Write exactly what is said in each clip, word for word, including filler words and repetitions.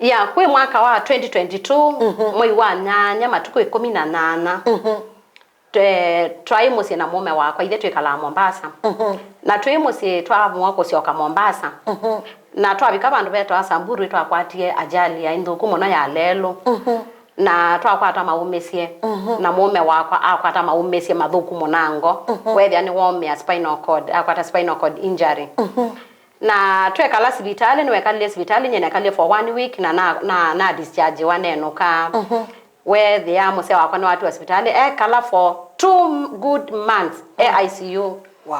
Ya, kwĩ mwaka wa twenty twenty-two, mhm, mwei wa nyanya, matukũ ĩkũmi na nyanya, mhm, twe-, twaĩ mũsyĩ na mũũme wakwa, ithe twĩkalaa Mombasa. Mhm. Na twĩ mũsyĩ, twaamua kũsyoka Mombasa. Mhm. Na twavika vandũ vetawa Samburu, twakwatie ajali ya nthũku mũno ya lelũ. Mhm. Na twakwata maumĩsye, mhm, na mũũme wakwa akwata maumĩsye mathũku mũnango. Mhm. Wethĩa nĩwomĩa spinal cord, akwata spinal cord injury. Mhm. Na twekala sivitalĩ, nĩwekalile sivitalĩ, nyie nekalile for one week, na na, na, na dischargiwa nenũka. Mhm. Weethĩa mũsee wakwa nĩwatiwa sivitalĩ, ekala for two good months e I C U. Wow.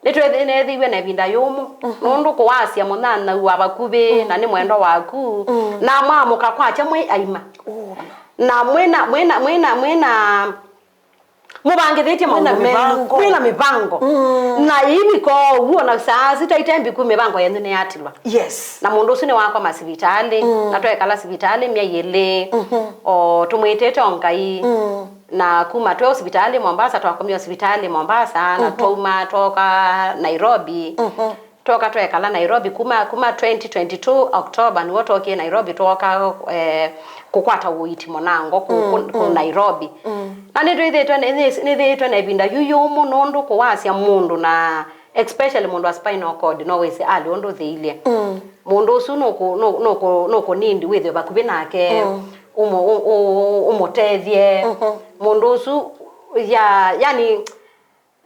Nĩtweethĩiwe na ĩvinda yũmũ, mhm, nũndũ kũwasya mũnyanyaũ wa vakuvĩ, mm, na nĩ mwendwa waku, mm, na mwamũka kwakya mwĩ aima. Oh. Na mwĩna, mwĩna, mwĩna, mwĩna mũvangĩthĩtye maũndũ menyu, mĩvango. Mwĩna mĩvango. Mm. Na ivika ũw'o na saa sita ite mbiku mĩvango yenyu nĩyatilwa. Yes. Na mũndũ ũsu nĩwakoma sivitalĩ, mm, na twekala sivitalĩ myei ĩlĩ. Mhm. O tũmwĩtĩte o Ngai. Mm. Na kuma twe sivitalĩ Mombasa, twakomie sivitalĩ Mombasa, na, mhm, twauma twoka Nairobi. Mhm. Twoka twekala Nairobi kuma, kuma twenty twenty-two October, nĩw'o twokie Nairobi, twoka, eh, kũkwata ũiiti mũnango kũ, mm, kũ, kũ, mm, Nairobi. Mm. Na nĩtwĩthĩĩtwe, nĩ-, nĩ-, nĩthĩĩtwe na ĩvinda yu yũmũ nũndũ kũwasya mũndũ na especially mũndũ wa spinal cord no wĩsĩ alĩ ũndũ thĩilye. Mm. Mũndũ ũsu nũkũ, nũ, nũkũ, nũkũnindi wĩthwe vakuvĩ nake, mm, ũmũ, ũ, ũ, ũ, ũmũtethye. Mhm. Mũndũ ũsu, ya, yani,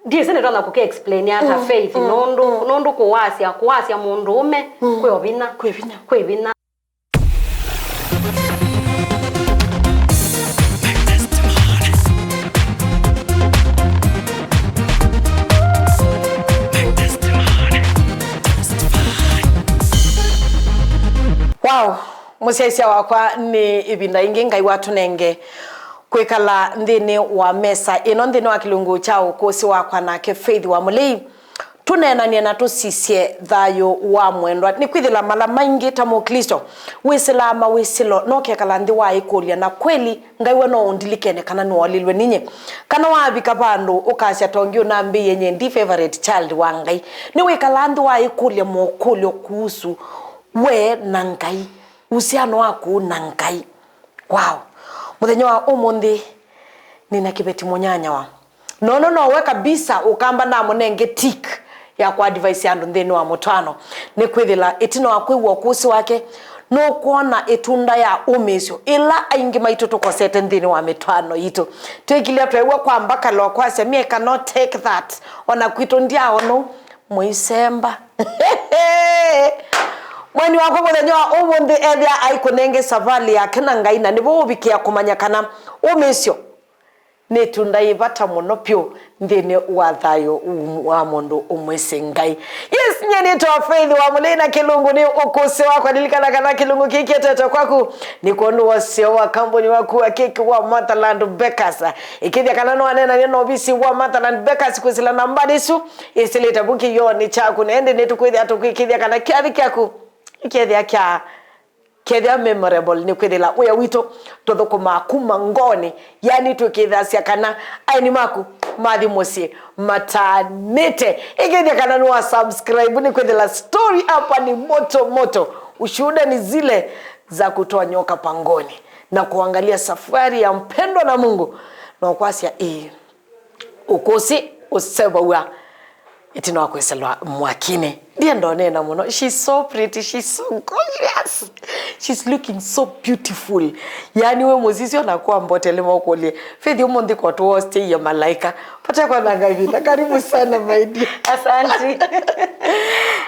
Ndĩsĩ nĩtonya kũke explain ata, mm, Faith, mm, nũndũ, mm, nũndũ kũwasya, kũwasya mũndũũme, mm, kwĩ o vinya. Kwĩ vinya. Kwĩ vinya. Wow, mũsyaĩĩsya wakwa, nĩ ĩvinda ĩngĩ Ngai watũnenge kwĩkala nthĩnĩ wa mesa ĩno, nthĩnĩ wa kĩlungu kya Ũkũsĩ Wakwa nake Faith wa Mũlei, tũneenany'e na tũsisye thayũ wa mwendwa. Nĩkwĩthĩla mala maingĩ ta Mũklĩsto wĩsĩlaa mawĩsĩlo, no ũkekala nthĩ waĩkũlya, na kweli Ngai we no ũndilikene kana nĩwolilwe ninyie? Kana wavika vandũ ũkasya, "Tongi ũnambĩie nyie ndi favorite child wa Ngai." Nĩwĩkalaa nthĩ waĩkũlya mokũlyo kuhusu we na Ngai, uhusiano waku na Ngai. Wow. Mũthenya wa ũmũnthĩ, nĩna kĩveti mũnyanyawa. Nono nowe kabisa ũkamba namũnenge tick ya kũ advise andũ nthĩnĩ wa mũtwaano. Nĩkwĩthĩla ĩtina wa kwĩw'a ũkũsĩ wake, nũkwona ĩtunda ya ũmĩĩsyo ĩla aingĩ maitũ tũkosete nthĩnĩ wa mĩtwaano yitũ. Twĩkilya tweew'a kwa mbakalo kwasya, "Me, I cannot take that. Ona kwitũ ndyaonũ." Mũisemba. Mweni wakwa mũthenya wa ũmũnthĩ ethĩa aikũnenge savalĩ yake na Ngai, na nĩvo ũvikĩa kũmanya kana ũmĩĩsyo nĩ ĩtunda yĩ vata mũno vyũ nthĩnĩ wa thayũ wa mũndũ ũmwĩsĩ Ngai. Yes, nyie nĩtawa Faith wa Mũlei na kĩlungu nĩ Ũkũsĩ Wakwa. Lilikana kana kĩlungu kĩĩ kĩetetwe kwaku nĩ kwondũ wa ũseo wa kambuni waku wa keki wa Motherland Bakers. Ĩkĩthya kana nĩwaneenany'a na ovisi wa Motherland Bakers kwĩsĩla namba ĩsu ĩsĩlĩte vu kĩoonĩ kyaku, na ĩndĩ nĩtũkwĩthĩa tũkwĩkĩthya kana kyathĩ kyaku kĩkethĩa kya, kethĩa memorable, nĩkwĩthĩla wĩa witũ tũthũkũmaa kuma ngoonĩ, yani twĩkĩthasya kana aeni maku mathi mũsyĩ mataanĩte. Ĩkĩthya kana nĩwa subscribe, nĩkwĩthĩla story hapa ni moto moto, ushuhuda ni zile za kutoa nyoka pangoni na kuangalia safari ya mpendwa na Mungu, na ũkwasya ĩĩ. Ũkũsĩ ũseũvaw'a ĩtina wa kwĩsĩlwa mwakinĩ. Ndienda ũneena mũno. She's so pretty, she's so gorgeous. She's looking so beautiful. Yani wĩ mũsisyo na kwa mbote lima ũkũlye, "Faith, ũmũnthĩ kwa tũwostĩie malaika." Pata kwa nanga ĩvinda. Karibu sana, my dear. Asante.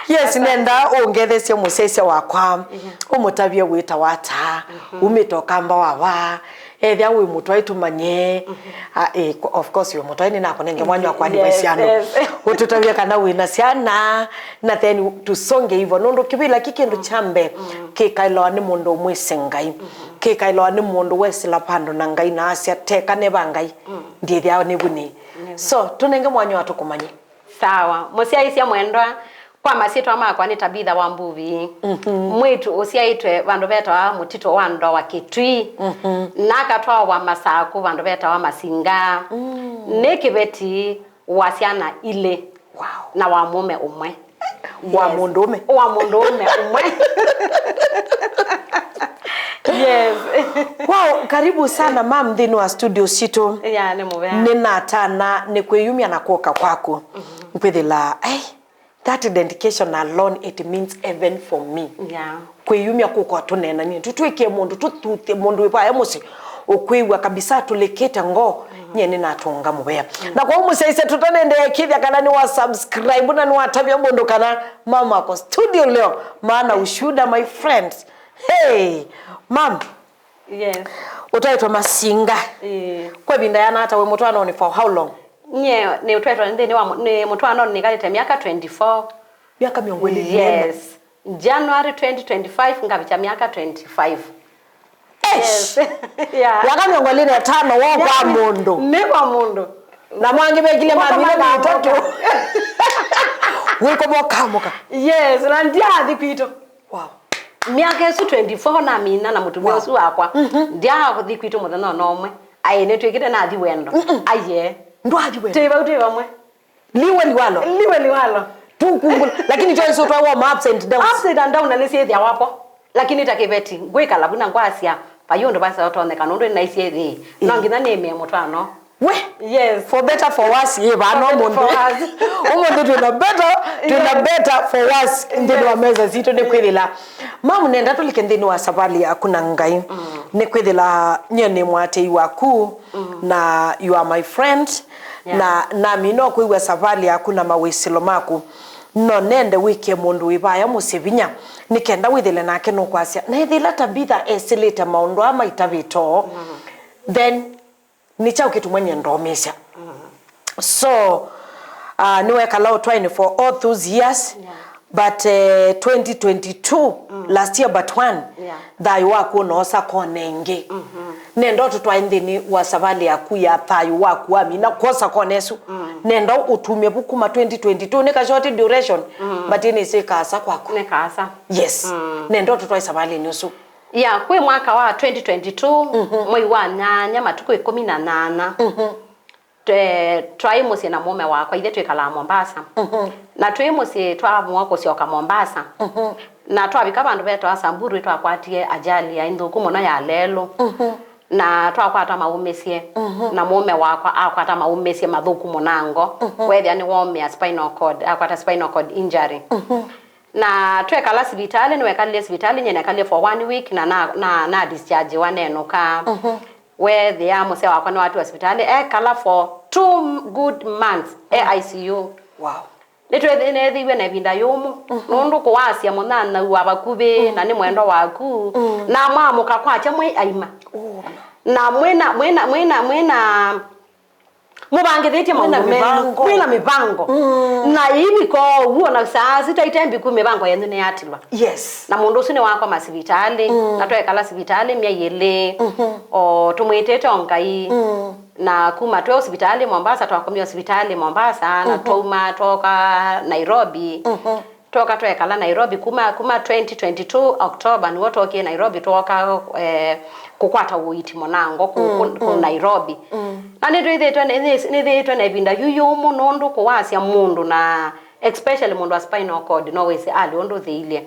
Yes, nenda ũngetheesye mũsyaĩĩsya wakwa. Mhm. Ũmũtavye wĩtawa ata, mhm, umĩte ũkamba wa va, ethĩa wĩ mũtwae tũmanye. Mhm. Ah, eh, of course, wĩ mũtwae nĩnakũnenge mwanya wa kũandĩka, yes, syana. Yes. Ũtũtavye kana wĩ na syana, na then tusonge hivyo. Nũndũ kĩvĩla kĩ kĩndũ kya mbee, mm, kĩkaĩlawa nĩ mũndũ ũmwĩsĩ Ngai. Mhm. Kĩkaĩlawa nĩ mũndũ wesĩla vandũ na Ngai na asya, "Teka neva Ngai, mm, ndĩthĩawa nĩ vuni." Nĩvo. So, tũnenge mwanya wa tũkũmanye. Sawa. Mũsyaĩĩsya mwendwa, kwa masyĩtwa makwa nĩ Tabitha wa Mbuvi. Mhm. Mwĩĩtu ũsyaĩtwe vandũ vetawa Mũtitũ wa Ndoa Kĩtui. Mhm. Nakatwawa Masaku vandũ vetawa Masinga. Mm. Nĩ kĩveti wa syana ilĩ. Wow. Na wa mũũme ũmwe. Wa, yes, mũndũũme? Wa mũndũũme ũmwe. Yes. Wow, karibu sana mam nthĩnĩ wa studio sitũ. Yeah, nĩ mũvea. Nĩnatana nĩ kwĩyumya na kũka kwaku. Nkwĩthĩla, hey, that dedication alone, it means heaven for me. Yeah. Kwĩyumya kũka tũneenanie, tũtwĩkie mũndũ, tũthuthye mũndũ wĩ vaya mũsyĩ, ũkwĩw'a kabisa tũlĩkĩte ngoo, nyie nĩnatũnga mũvea. Na kwa mũsyaisye tũtanendeekĩthya kana nĩwa subscribe na nĩwatavya mũndũ kana mama ako studio leo, maana ushuhuda, my friends. Hey, mam, Yes. ũtaĩtwe Masinga. Eh. Kwa ĩvinda yana ata wĩ mũtwaanonĩ for how long? Nye nĩ ũtwaĩtwe nthĩnĩ wa mũ- nĩ mũtwaanonĩ nĩkalĩte myaka twenty-four. Myaka mĩongo ĩlĩ na ĩna. Yes. January twenty twenty-five ngavikya myaka twenty-five. Eish! Yeah. Myaka mĩongo ĩlĩ na ĩtano wo kwa mũndũ. Nĩ kwa mũndũ. Na mangĩ mekile mamina Ũkamaka mĩtatũ. Wĩkoma ũkamũka. Yes, na ndiathi kwitũ. Wow. Myaka ĩsu twenty-four namina na mũtumĩa Wow. ũsu wakwa. Ndiathi kwitũ mũthenya ona ũmwe. Aĩ nĩtwĩkĩte nathi wendo. Aiye. Ndwathi wendo. Twĩ vau twĩ vamwe. Liwe liwalo. Liwe liwalo. Tukungula. Lakini choice utwa wa ups and downs. Upside and down na nĩsyĩthĩa wapo. Lakini ta kĩveti ngwĩkala vu na ngwasya vai ũndũ vasa ũtonyeka nũndũ nĩnaisye ĩĩ. No nginya nĩmĩe mũtwaano. We. Yes. For better, for worse, ye vano For better, mũndũ. For worse. Ũmũndũ twĩna better, twĩna Yes. Better for worse nthĩnĩ wa Yes. Meza Sitũ nĩ kwĩthĩla. Mamu nenda tũlike nthĩnĩ wa savalĩ yaku na Ngai. Nĩ kwĩthĩla nyie nĩ mwatĩi waku na you are my friend. Yeah. Na nami no kwĩw'a savalĩ yaku na mawĩsĩlo maku. No nende wĩkĩe mũndũ wĩ vaya mũsyĩ vinya nĩ kenda wĩthĩle nake nũkwasya. Na ethĩla Tabitha esĩlĩte maũndũ aa maitavĩtoo, then nĩ kyaũ kĩtuma nyie ndomĩsya? So uh, nĩwekala ũtwaĩnĩ for all those years. Yeah. But uh, twenty twenty-two, last year but one, Yeah. thayũ waku ũnoosa kona ĩngĩ. Nenda ũtũtwae nthĩnĩ wa savalĩ yaku ya thayũ waku wamina kwosa kona ĩsu. Nenda ũtumye vu kuma twenty twenty-two, nĩ ka short duration, but nĩsĩ kaasa kwaku. Nĩ kaasa. Yes. Nenda ũtũtwae savalĩnĩ ũsu. Ya, kwĩ mwaka wa twenty twenty-two, mwei wa nyanya, matukũ ĩkũmi na nyanya, twe- twaĩ mũsyĩ na mũũme wakwa, ithe twĩkalaa Mombasa. Na twĩ mũsyĩ, twaamua kũsyoka Mombasa. Na twavika vandũ vetawa Samburu, twakwatie ajali ya nthũku mũno ya lelũ. Na twakwata maũmĩsye, na mũũme wakwa akwata maũmĩsye mathũku mũnango. Wethĩa nĩwomĩa spinal cord, akwata spinal cord injury. Na twekala sivitalĩ, nĩwekalile sivitalĩ, nyie nekalile for one week, na na, na, na dischargiwa nenũka. Weethĩa mũsee wakwa nĩwatiwa sivitalĩ, ekala for two good months e I C U. Wow. Nĩtweethĩiwe na ĩvinda yũmũ, nũndũ kũwasya mũnyanyaũ wa vakuvĩ na nĩ mwendwa waku, na mwamũka kwakya mwĩ aima. Na mwĩna, mwĩna, mwĩna, mwĩna mũvangĩthĩtye maũndũ menyu, mwĩna mĩvango. Na ivika ũw'o na saa sita ite mbiku mĩvango yenyu nĩyatilwa. Yes. Na mũndũ ũsu nĩwakoma sivitalĩ, na twekala sivitalĩ myei ĩlĩ, o tũmwĩtĩte o Ngai. Na kuma twe sivitalĩ Mombasa, twakomie sivitalĩ Mombasa, na twauma twoka Nairobi. Twoka twekala Nairobi kuma, kuma twenty twenty-two October, nĩw'o twokie Nairobi, twoka eh, kũkwata ũiiti mũnango kũ, kũ, kũ Nairobi. Na nĩtwĩthĩĩtwe nĩ- nĩ- nĩthĩĩtwe na ĩvinda yu yũmũ nũndũ kũwasya mũndũ na especially mũndũ wa spinal cord no wĩsĩ alĩ ũndũ thĩilye.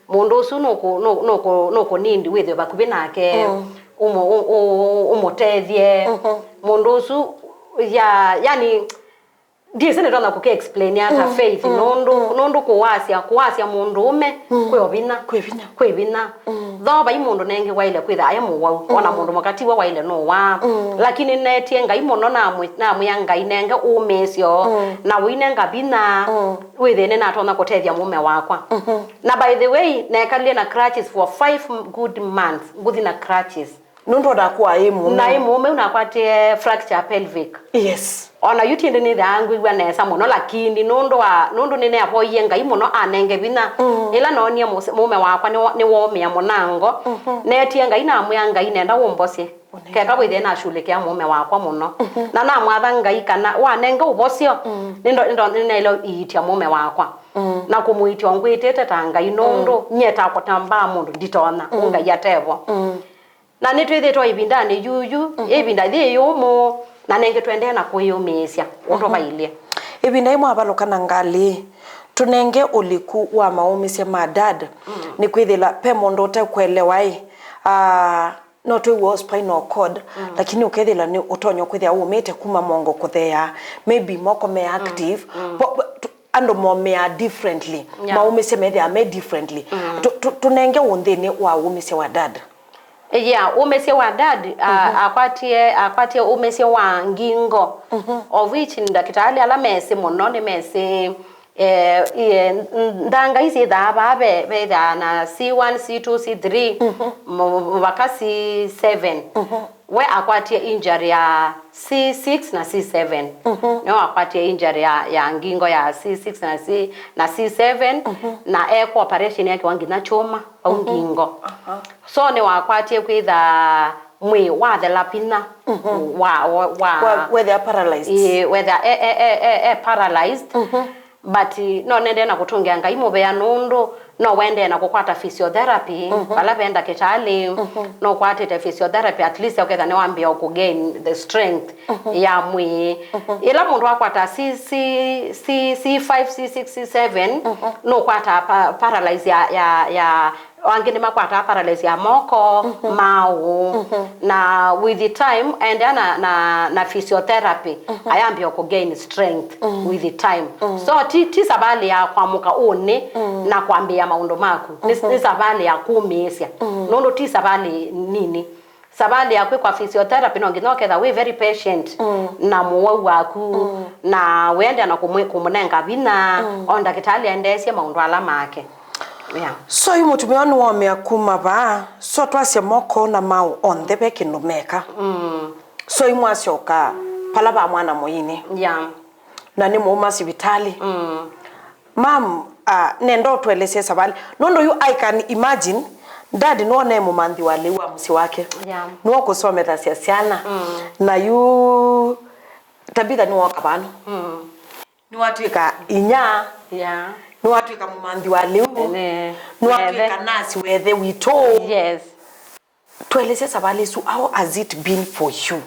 Mũndũ ũsu nũkũ- nũ- nũkũ- nũkũnindi wĩthwe vakuvĩ nake, ũmũ- ũ- ũ- ũmũtethye. Mũndũ ũsu ya yani Ndisĩ nĩtonya kũke explain ata Faith, nũndũ nũndũ kũwasya kũwasya mũndũũme kwĩ o vinya. Kwĩ vinya. Kwĩ vinya. Though vai mũndũ nengĩ waĩle kwĩtha aĩ mũwau, ona mũndũ mũka tiwe waĩle nũwaa. Lakini netie Ngai mũno, namwĩ- namwĩa Ngai, nenge ũmĩĩsyo na ũinenga vinya wĩthĩe nĩnatonya kũtethya mũũme wakwa. Na by the way, nekalile na crutches for five good months, ngũthi na crutches. Nũndũ onaku aĩ mũũme. Naĩ mũũme, yu nakwatie fracture pelvic. Yes. Ona yu ti ĩndĩ nĩthĩawa ngwĩw'a nesa mũno, lakini nũndũ wa nũndũ nĩneevoyie Ngai mũno anenge vinya. Ĩla noonie mũse- mũũme wakwa nĩwo- nĩwoomĩa mũnango, neetie Ngai namwĩa, Ngai, nenda ũmbosye. Keka wĩthĩe nashughulikia mũũme wakwa mũno. Na namwatha Ngai kana wanenge ũvosyo, nĩndo- nĩndo- nĩnaĩle iitya mũũme wakwa. Na kũmũiitya ngwĩtĩte ta Ngai nũndũ nyie ta kũtambaa mũndũ nditonya, Ngai atevo. Na nĩtwĩthĩĩtwe ĩvindanĩ yuyu, ĩvinda yĩ yũmũ, na nengĩ tũendee na kwĩyũmĩĩsya ũndũ vailye. Ĩvinda yĩmwe avalũka na ngalĩ, tũnenge ũliku wa maũmĩsya ma Dad, nĩkwĩthĩla ve mũndũ ũtekũelewa-ĩ, Ah, no twĩw'e spinal cord, mm, lakini ũkethĩla nĩ ũtonya kwĩthĩa ũmĩte kuma mongo kũtheea, maybe moko me active, mm, mm, po- po- tu- andũ momĩaa differently, yeah, maũmĩsye methĩaa me differently. Mm. Tu- tu- tũnenge ũnthĩnĩ wa ũmĩsye wa dad. Yeah, ũmĩsye wa dad, a- mhm, akwatie akwatie ũmĩsye wa ngingo, mhm, of which ndakĩtalĩ ala mesĩ mũno nĩ mesĩ, eh, eh, ndanga ici ithaa vaa ve- vethaa na C one, C two, C three, mhm, mu- vaka C seven. Mhm. We akwatie injury ya C six na C seven. Mhm. Nĩwe wakwatie injury ya, ya ngingo ya C six na C- na C seven, mhm, na ekwa operation yake wa nginya chuma au, mhm, ngingo. Aha. So nĩwakwatie kwĩtha mwĩĩ wathela vinya, mhm, wa, wa, wa Wa- wethĩa paralyzed. Ĩĩ, wethĩa e, e, e, e, e paralyzed. Mhm. But no nendee na kũtũngĩa Ngai mũvea nũndũ no wendee na kũkwata physiotherapy, mhm, vala ve ndakĩtalĩ, mhm, no kwatĩte physiotherapy, at least ũketha nĩwambĩa kũgain the strength, mhm, ya mwĩĩ. Mhm. Ĩla mũndũ akwata C- C- C- C five, C six, C seven, mhm, nũkwataa pa- paralyze ya, ya, ya Angĩ nĩmakwataa paralysis ya moko, mhm, maũ. Mhm. Na with the time, aendeea na, na, na physiotherapy, mhm, ayambĩĩa kũgain strength, mhm, with the time. Mhm. So ti, ti savalĩ ya kwamũka ũnĩ, mhm, na kwambĩĩa maũndũ maku. Nĩ, mhm, nĩ savalĩ ya kũmĩĩsya. Mhm. Nũndũ ti savalĩ nini. Savalĩ ya kwĩkwa physiotherapy no nginya ũketha wĩ very patient, mm, na mũwau waku, mm, na wĩendeea na kũmwĩ- kũmũnenga vinya, mm, o ndakĩtalĩ aendeesye maũndũ ala make. Yeah. So yu mũtumĩa ũyũ nĩwomĩa kuma vaa, so twasya moko na maũ onthe ve kĩndũ meka. Mm. So yu mwasyoka pala va mwana mũini. Yeah. Na nĩ mũuma sivitalĩ. Mm. Mam, uh, nenda ũtũelesye savalĩ. Nũndũ yu I can imagine, dad nĩwona e mũmanthi wa lĩu wa mũsyĩ wake. Yeah. Nĩwe ũkũsomethasya syana. Mm. Na yu Tabitha nĩwoka vano. Mm. Nĩwatw'ĩka inya. Yeah. Nĩwatw'ĩka mũmanthi wa lĩu. Ene. Nĩwatw'ĩka nasi wethe witũ. Yes. Tũelesye savalĩ ĩsu, how has it been for you?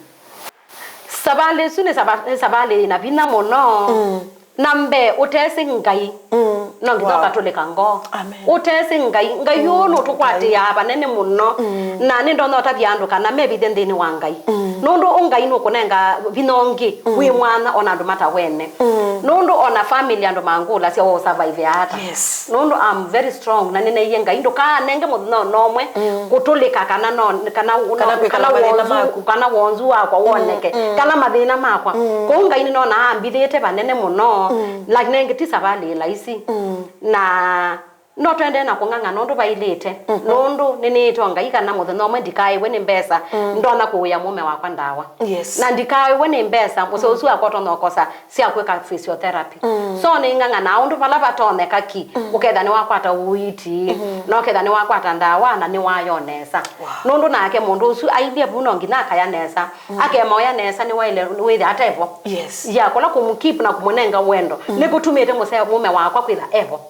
Savalĩ ĩsu nĩ sava- nĩ savalĩ yĩna vinya mũno. Mm. Na mbee, ũtesĩ Ngai, mm, no nginya, wow, ũkatũlĩka ngoo. Amen. Ũtesĩ Ngai, Ngai, mm, ũũ nũtũkwatĩaa vanene mũno. Mm. Na nĩndonya ũtavya andũ kana mevithe nthĩnĩ wa Ngai. Mm. Nũndũ ũ Ngai nũkũnenga vinya ũngĩ, mm, wĩ mwanya ona andũ matawene. Mm. Nũndũ ona family andũ mangũlasya, "Wa survive ata?" Yes. Nũndũ I'm very strong, na nĩneeie Ngai, "Ndũkanenge mũthenya ona ũmwe, mm, kũtũlĩka kana no, kana, kana, kana kwĩkala mathĩna wonzu, maku, kana wonzu wakwa, mm, woneke, mm, kana mathĩna makwa." Mm. Kwoou Ngai nĩnonaa ambithĩte vanene mũno, mm, lakini ĩngĩ ti savalĩ laisi. Mm. Na no tũendee na kũng'ang'ana ũndũ vailĩte, mhm, nũndũ nĩnĩĩtwe Ngai kana mũthenya ũmwe ndikaĩwe nĩ mbesa, mm, ndonya kũĩa mũũme wakwa ndawa. Yes. Na ndikaĩwe nĩ mbesa, mũseo ũsu wakwa ũtonya ũkosa sya kwĩka physiotherapy. Mm. So nĩng'ang'anaa ũndũ vala vatonyeka ki, mm, ũketha nĩwakwata ũiiti, mm-hmm, na ũketha nĩwakwata ndawa na nĩwayona nesa. Wow. Nũndũ nake mũndũ ũsu ailyĩ vu no nginya akaya nesa. Mm. Akemaoya nesa nĩwaĩle wĩthĩa atevo. Yes. Ya kũla kũmũkeep na kũmũnenga wendo, mm, nĩkũtumĩte mũseo mũũme wakwa kwĩtha evo.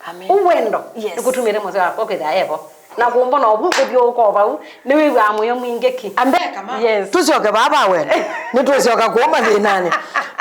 Amen. Ũwendo, yes, nĩkũtumĩte mũseo wakwa kwĩthĩa evo. Na kũmbona ũvu kũthyũũka o vau, nĩwĩw'aa mũyo mwingĩ ki. Ambeka, ma. Yes. Tũsyoke vaa va wendo. Nĩtũsyoka kũũ mathĩnanĩ.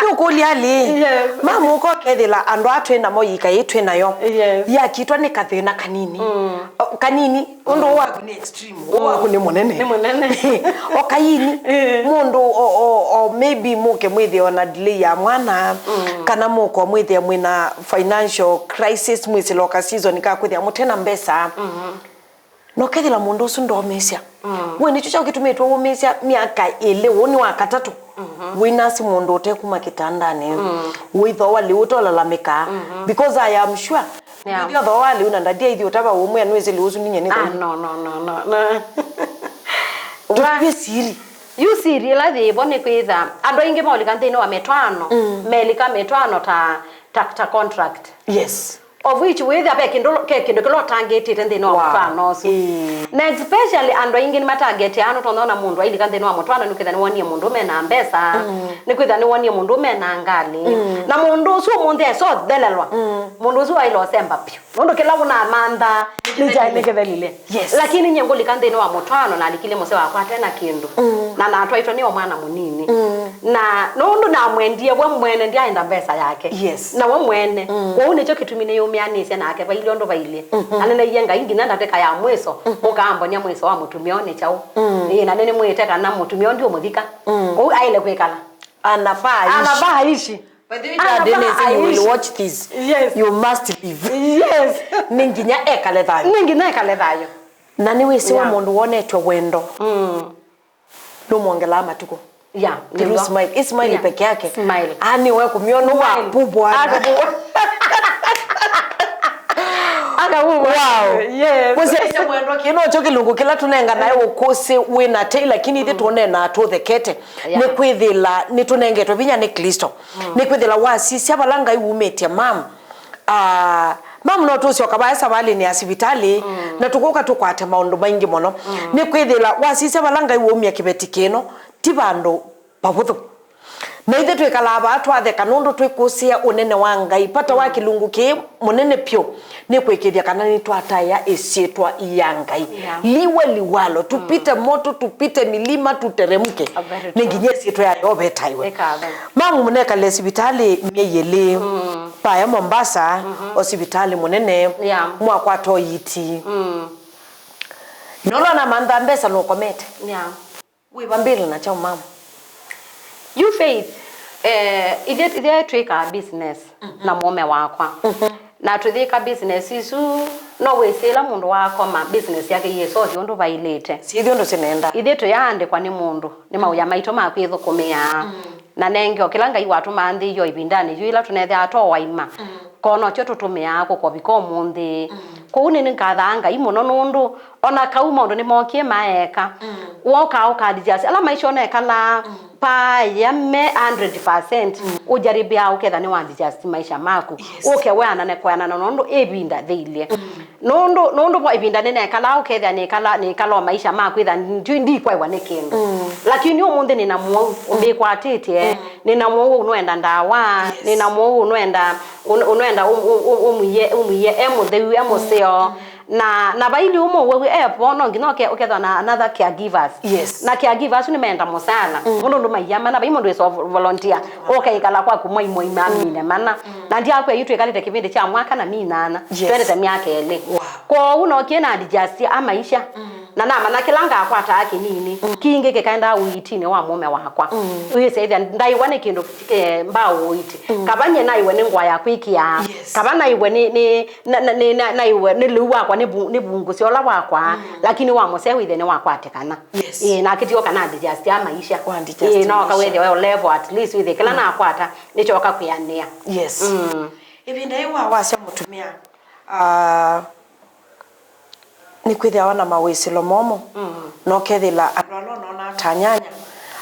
Nĩũkũlya lĩ? Yes. Mamu ũkokethĩla andũ aa twĩ namo yĩka ĩĩ twĩ nayo. Yes. Yakitwa nĩ kathĩna kanini. Mm. O, kanini. Ũndũ waku nĩ extreme. Ũũ waku nĩ mũnene. Nĩ mũnene. O kaini. Eh. Mũndũ o, o, o maybe mũke mwĩthĩe ona delay ya mwana, mm, kana mũko mwĩthĩe mwĩna financial crisis, mwĩsĩla o ka season ka kwĩthĩa mũte na mbesa. Mm-hmm. Na ũkethĩla mũndũ ũsu ndomĩsya. Mm. We nĩkyo kyaũ kĩtumĩtwe wũmĩsya myaka ĩlĩ, ũũ nĩ wa katatũ. Mm-hmm. Wĩnasi mũndũ ũtekuma kĩtandanĩ. Mm. Wĩthooa lĩu ũtolalamĩka. Mm-hmm. Because I am sure, yeah, ndũthi ũthooa lĩu na ndathi aithi ũtava ũmwĩa nĩwĩsĩ lĩu ũsu ninyie nĩ thau. Ah, no, no, no, no, no. Tũtw'e siri. Yu siri ĩla yĩvo nĩ kwĩtha andũ aingĩ maũlika nthĩnĩ wa mĩtwaano, mm, melika mĩtwaano ta, ta, ta contract. Yes. Of which wĩthĩa ve kĩndũ, ke kĩndũ kĩla ũtangĩtĩte nthĩnĩ wa, wow, mũtwaano ũsu. Ĩĩ. Na especially andũ aingĩ nĩmatargeteaa, nũtonya ona mũndũ ailika nthĩnĩ wa mũtwaano nĩkwĩtha nĩwonie mũndũ ũme na mbesa, mm, nĩkwĩtha nĩwonie mũndũ ũme na ngalĩ. Mm. Na mũndũ ũsu ũmũnthĩ esothelelwa. Mm. Mũndũ ũsu waĩle ũsemba vyũ. Nũndũ kĩla ũnamantha nĩ kyaĩ nĩkĩthelile. Yes. Lakini nyie ngũlika nthĩnĩ wa mũtwaano nalikile mũseo wakwa ate na kĩndũ. Mm. Na natwaitwe nĩ o mwana mũnini. Mm. Na nũndũ namwendie we mwene, ndyaenda mbesa yake. Yes. Na we mwene. Mm. Kwoou nĩkyo kĩtumi nĩyũmĩanĩsye nake, vailyĩ ũndũ vailyĩ. Mm-hmm. Na nĩnaie Ngai nginya ndatĩka ya mwĩso, mm-hmm, ũkaambonia mwĩso wa mũtumĩa ũũ nĩ kyaũ. Mm. Ĩĩ, na nĩnĩmwĩte kana mũtumĩa ũũ ndiũmũthika. Mm. Kwoou aĩle kwĩkala. Anafaa aishi. Anafaa aishi. By the way, Dad, Anafaa Dennis, you will aishi. Watch this. Yes. You must leave. Yes. Nĩ nginya ekale thayũ. Nĩ nginya ekale thayũ. Na nĩwĩsĩ wa, yeah, mũndũ wonetwe wendo. Mm. Ndũmwongelaa matukũ. Yeah, through nĩw'o. Smile. Ĩ smile, yeah, peke yake. Smile. Ani we kumĩona wa pubwa. Akapubwa. Akapubwa. Wow. Yes. Mũsyaĩĩsya mwendwa, kĩĩ nokyo kĩlungu kĩla tũnenganae ũkũsĩ wĩ na tei, lakini ithyĩ tũneenaa tũthekete. Yeah. Nĩ kwĩthĩla nĩtũnengetwe vinya nĩ Klĩsto. Mm. Nĩ kwĩthĩla wasisya vala Ngai wumĩtye, mam. Ah, mam, no tũsyoka vaya savalĩnĩ ya sivitalĩ, mm, na tũkũka tũkwate maũndũ maingĩ mũno. Mm. Nĩ kwĩthĩla wasisya vala Ngai waumya kĩveti kĩno, ti vandũ vavũthũ. Na ithyĩ twĩkalaa vaa twatheka nũndũ twĩkũsĩĩa ũnene wa Ngai. Vata wa, mm, kĩlungu kĩĩ mũnene vyũ nĩ kwĩkĩĩthya kana nĩtwataĩa ĩsyĩtwa ya Ngai. Yeah. Liwe liwalo, tupite, mm, moto, tupite milima, tuteremke. Ah, very true. Nĩ nginya ĩsyĩtwa ya Yeova ĩtaĩwe. Ĩkatha. Mamu mũnekale sivitalĩ myei ĩlĩ. Mm. Vaya Mombasa, mm-hmm, o sivitalĩ mũnene, yeah, mwakwata ũiiti. Mm. Nũndũ namantha mbesa nũkomete. Yeah. Wĩva mbĩle na kyaũ, mama? You Faith, eh, ithyĩ, ithyĩ twĩkaa business, mhm, na mũũme wakwa. Mhm. Na tũyĩka business isu, no wĩsĩ ĩla mũndũ wakoma, business yake yĩsothi ũndũ vailĩte. Syĩthi ũndũ sinenda. Ithyĩ tũyaandĩkwa nĩ mũndũ, nĩ mawĩa maitũ ma kwĩthũkũmĩa. Mm. Na nenge o kĩla Ngai watũmanthĩie o ĩvindanĩ yu ĩla tũnethĩawa to aima. Mm. Ko nokyo tũtũmĩaa kũkovika ũmũnthĩ. Mm. Kwoou nĩnĩnkathaa Ngai mũno nũndũ ona kau maũndũ nĩmookie maeka. Mm. Wokaa ũkaadjust ala maisha ũnekalaa, mm, paaya me hundred percent, mm, ũjaribĩaa ũketha nĩwaadjust maisha maku. Yes. Ũke weanane kweanana nũndũ ĩvinda thĩilye. Mm. Nũndũ, nũndũ vo ĩvinda nĩnekalaa ũkethĩa nĩkala, nĩkala o maisha ma kwĩtha ndi-, ndikwaĩwa nĩ kĩndũ. Mm. Lakini ũmũnthĩ nĩna mũwau, mm, ũmbĩkwatĩtye, mm, nĩna mũwau ũũ nũenda ndawa, yes, nĩna mũwau ũũ nũenda, ũn-, ũnũenda ũ-, ũ-, ũ-, ũmwie, ũmwie e mũtheu, e mũseo. Mm. Na, na vaili ũmwe ũwau e vo, no nginya ũke-, ũkethwa na another caregivers. Yes. Na caregivers asu nĩmenda mũsala. Mm. Mũndũ ndũmaiya mana, vai mũndũ wĩso volunteer, ũkeikala kwaku mwai mũima, mm, amine mana. Mm. Na ndiakwĩa yu twĩkalĩte kĩvĩndĩ kya mwaka na minana. Yes. Twendete myaka ĩlĩ. Wow. Kwoou nokie na adjust a maisha. Mm. Na namanya kĩla ngakwataa kĩnini, mm, kingĩ kĩkaendaa ũiitinĩ wa mũũme wakwa. Mm. Wĩsĩthya ndaiwa nĩ kĩndũ kĩ-, mbaa ũiiti. Mm. Kava nyie naiwe nĩ ngũa ya kwĩkĩa. Yes. Kava naiwe nĩ, nĩ, na, na, nĩ, na, naiwe nĩ lĩu wakwa nĩ vu-, nĩ vungũsya ũla wakwa. Mm. Lakini wa mũseo wĩthĩe nĩwakwatĩkana. Yes. Ĩĩ, na kĩtio kana adjust a maisha. Wa adjust. Ĩĩ, no maisha. Kawĩthĩe wa level at least wĩthĩe kĩla, mm, nakwata nĩkyoka kwĩanĩa. Yes. Mm. Ĩvinda yĩu wa wasya mũtumĩa, ah, nĩkwĩthĩawa na mawĩsĩlo momũ, mm, na ũkethĩla andũ ala ũnonaa ta nyanya,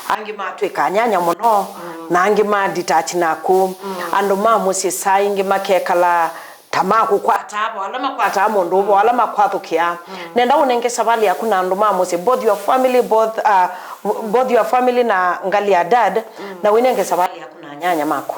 angĩ matw'ĩka nyanya mũno, mm, na angĩ ma detach naku. Mm. Andũ ma mũsyĩ saa ingĩ makekala ta makũkwataa vo, ala makwataa mũndũ vo, mm, ala makwathũkĩa. Mm. Nenda ũnenge savalĩ yaku na andũ ma mũsyĩ, both your family, both, uh, both your family na ngalĩ ya dad, mm, na wĩnenge savalĩ yaku na nyanya maku.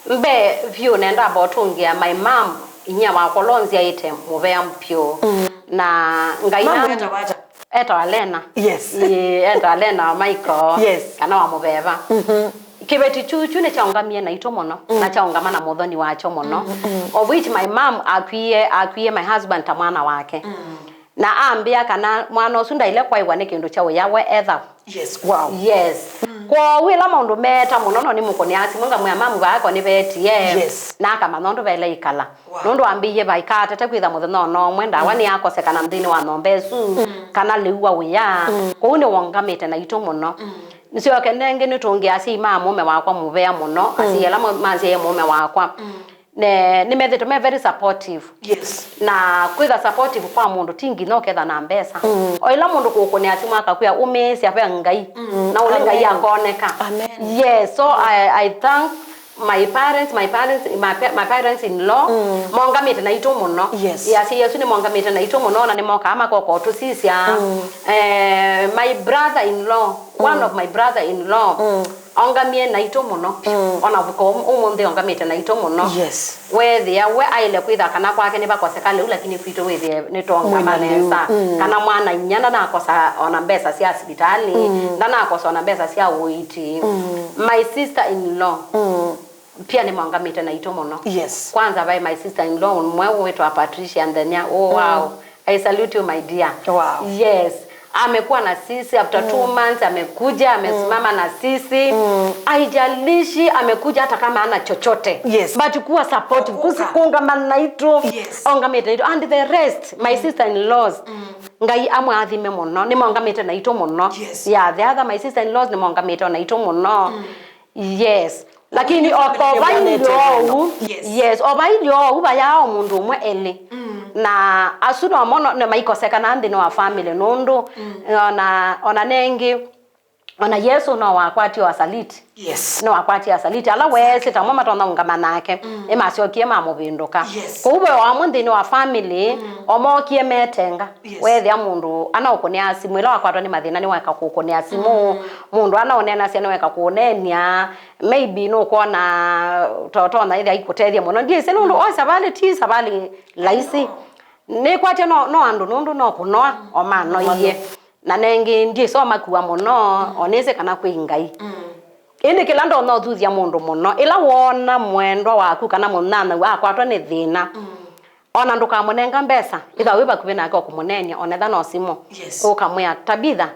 Mbee vyũ nenda amba ũtũngĩa my mom, inyia wakwa ũla ũnzyaĩte mũvea vyũ. Mm. Na Ngai. Mom na wetawa ata? Etawa Lena. Yes. Ĩĩ, etawa Lena wa Michael. Yes. Kana wa mũveva. Mhm. Kĩveti kyu, kyu nĩkyaũngamie naitũ mũno, mm, na kyaũngama na mũthoni wakyo mũno. Mm, mm. Of which my mom akwie, akwie my husband ta mwana wake. Mm. Na ambĩa kana mwana ũsu ndaile kwaĩwa nĩ kĩndũ kya ũya we etha. Yes, wow. Yes. Mm. Kwoou ĩla maũndũ meeta mũno, no nĩmũkũnĩaa simũ ngamwĩa, "Mamu, vaa ko nĩveetie." Yes. Na akamanya ũndũ vaĩle ĩkala. Wow. Nũndũ ambĩie vaikatete kwĩtha mũthenya o na ũmwe, ndawa, mm, nĩyakosekana nthĩnĩ wa nyũmba ĩsu, mm, kana lĩu wa wĩa. Mm. Kwoou nĩwongamĩte naitũ mũno. Mm. Nĩsyoke nengĩ nĩtũngĩa asyai ma mũũme wakwa mũvea mũno, mm, asyai ala ma-, mansyaie mũũme wakwa. Mm. Ne, nĩmethĩtwe me very supportive. Yes. Na kwĩtha supportive kwa mũndũ ti nginya ũketha na mbesa. Mm. O ĩla mũndũ kũkũnĩa simũ akakwĩa, ũmĩĩsya ve Ngai. Mm. Na ũle Ngai, amen, akoneka. Amen. Yes, so I, I thank my parents, my parents, my pa-, my parents in law, mm, mongamĩte naitũ mũno. Yes. Asyai asu nĩmongamĩte naitũ mũno, na nĩmokaa makoka ũtũsisya. Mm. Eh, my brother in law, one, mm, of my brother in law, mm, Aũngamie naitũ mũno. Mm. Ona vũko ũm-, ũmũnthĩ aũngamĩte naitũ mũno. Yes. Weethĩa we aĩle kwĩtha kana kwake nĩvakoseka lĩu, lakini kwitũ wĩthĩe nĩtwaũngama nesa. Mm. Kana mwana-a-inyia ndanakosa ona mbesa sya sivitalĩ, mm, ndanakosa ona mbesa sya ũiiti. Mm. My sister in law, mm, pia nĩmaũngamĩte naitũ mũno. Yes. Kwanza vai my sister in law ũmwe wĩtwa Patricia Nthenya. Oh, mm, wow. I salute you, my dear. Wow. Yes. Amekuwa na sisi after two months, amekuja, amesimama na sisi. Mm. Haijalishi amekuja hata kama hana chochote. Yes. But kuwa supportive, kusi-, kuungama naitũ. Yes. Aũngamĩte naitũ. And the rest, my sister-in-laws. Mm. Ngai amũathime mũno. Nĩmaũngamĩte naitũ mũno. Yes. Yeah, the other my sister-in-laws nĩmaũngamĩte naitũ mũno. Mm. Yes. Lakini o-, o vailye ũu, yes, yes, o vailye ũu vayaa o mũndũ ũmwe elĩ. Mm. Na asu no mo nĩmaikosekana nthĩnĩ wa family nũndũ, mm, ona, ona nengĩ, ona Yesũ no wakwatie asaliti. Yes. No wakwatie asaliti. Ala weesĩ tamo matonya ũngama nake, mm, nĩmasyokie mamũvĩndũka. Yes. Kwoou ve wamwe nthĩnĩ wa family, mm, o mookie metenga. Yes. Weethĩa mũndũ anaũkũnĩa simũ, ĩla wakwatwa nĩ mathĩna nĩweka kũkũnĩa simũ, mm, mũndũ anaũneenasya nĩweka kũũneenya, maybe nũkwona to-, tonya ĩthĩa ikũtethya mũno. Ndyĩsĩ nũndũ, mm, o savalĩ ti savalĩ laisi. No. Nĩkwatya no, no andũ nũndũ no kũnoa, mm, o manoie. Mano. Na nengĩ ndyĩsĩ o makua mũno, mm, o nĩsĩ kana kwĩ Ngai. Mm. Ĩndĩ kĩla ndonya ũthuthya mũndũ mũno, ĩla woona mwendwa waku kana mũnyanyaũ akwatwa nĩ thĩna, mm, ona ndũkamũnenga mbesa, ĩtha wĩ vakuvĩ nake ũkũmũneenya, onetha no simũ. Yes. Ũkamwĩa, "Tabitha,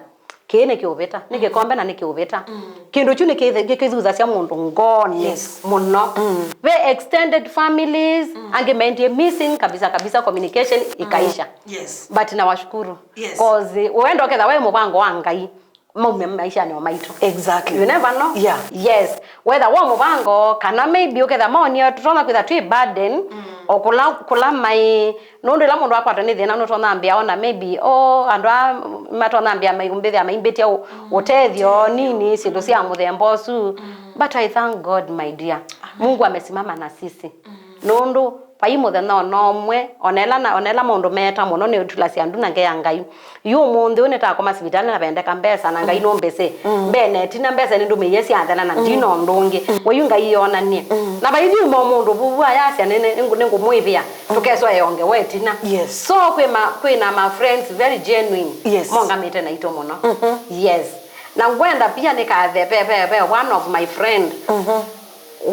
kĩĩ nĩkĩũvĩta, nĩ kĩkombe na nĩkĩũvĩta." Mm. Kĩndũ kyu nĩkĩthe-, nĩkĩthuthasya mũndũ ngoonĩ, yes, mũno. Mm. Ve extended families, mm, angĩ maendie missing kabisa kabisa, communication ikaisha. Yes. But nawashukuru. Yes. 'Cause wenda ũketha we mũvango wa Ngai, maume maishanĩ o maitũ. Exactly. You never know. Yeah. Yes. Whether wo mũvango, kana maybe ũketha maonie tũtonya kwĩtha twĩ burden, mm, o kũla, kũla mai, nũndũ ĩla mũndũ akwatwa nĩ thĩna, nũtonya ambĩa ona maybe, oh, andũ aa matonya ambĩa mai-, mbĩthĩa maimbĩtya ũ-, mm, ũtethyo nini, syĩndũ sya mũthemba ũsu. Mm. But I thank God, my dear. Amen. Mungu amesimama na sisi. Mm. Nũndũ vai mũthenya o na ũmwe, ona ĩla na, ona ĩla maũndũ meeta mũno, nĩũtulasya ndu na ngeya Ngai. Yu ũmũnthĩ ũũ nĩtakoma sivitalĩ na vendeka mbesa, na Ngai, mm, nũmbĩsĩ. Mm. Mbee na ĩtina mbesa nĩndũmĩie syathela na, mm, ndina ũndũ ũngĩ. Mm. We yu Ngai yonanie. Mm. Na vaithi uma o mũndũ vuvu ayasya, "Nĩ, nĩ, nĩngũ-, nĩngũmwĩvĩa." Mm. Tũkeswa eongewa ĩtina. Yes. So kwĩ ma, kwĩ na ma friends very genuine. Yes. Mongamĩte naitũ mũno. Mm-hmm. Yes. Na ngwenda pia nĩkathe ve, ve, ve one of my friend. Mm-hmm.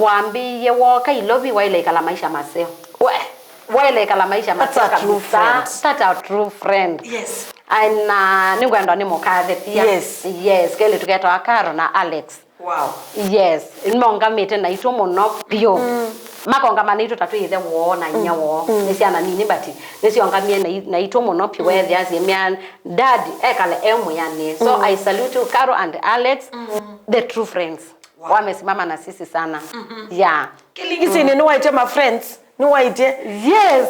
Wambĩie woka Ilovi waĩle ĩkala maisha maseo. We. Waĩle ĩkala maisha maseo kabisa. That's a true friend. That's a true friend. Yes. And, uh, nĩngwenda nĩmũkathe pia. Yes. Yes, kelĩ tũketawa Caro na Alex. Wow. Yes, nĩmaũngamĩte naitũ mũno vyũ. Mm. Makongama naitũ ta twĩ ĩthe woo na inyia woo. Mm. Nĩ syana nini, but nĩsyongamie nai-, naitũ mũno vyũ. Mm. Weethĩa syĩmĩa dad ekale e mwĩanĩe. So, mm, I salute you, Caro and Alex, mm, the true friends. Wow. Wamesimama na sisi sana. Mm-hmm. Yeah. Kĩlingĩsĩnĩ, mm, nĩwaĩtye ma friends, nĩwaĩtye. Yes.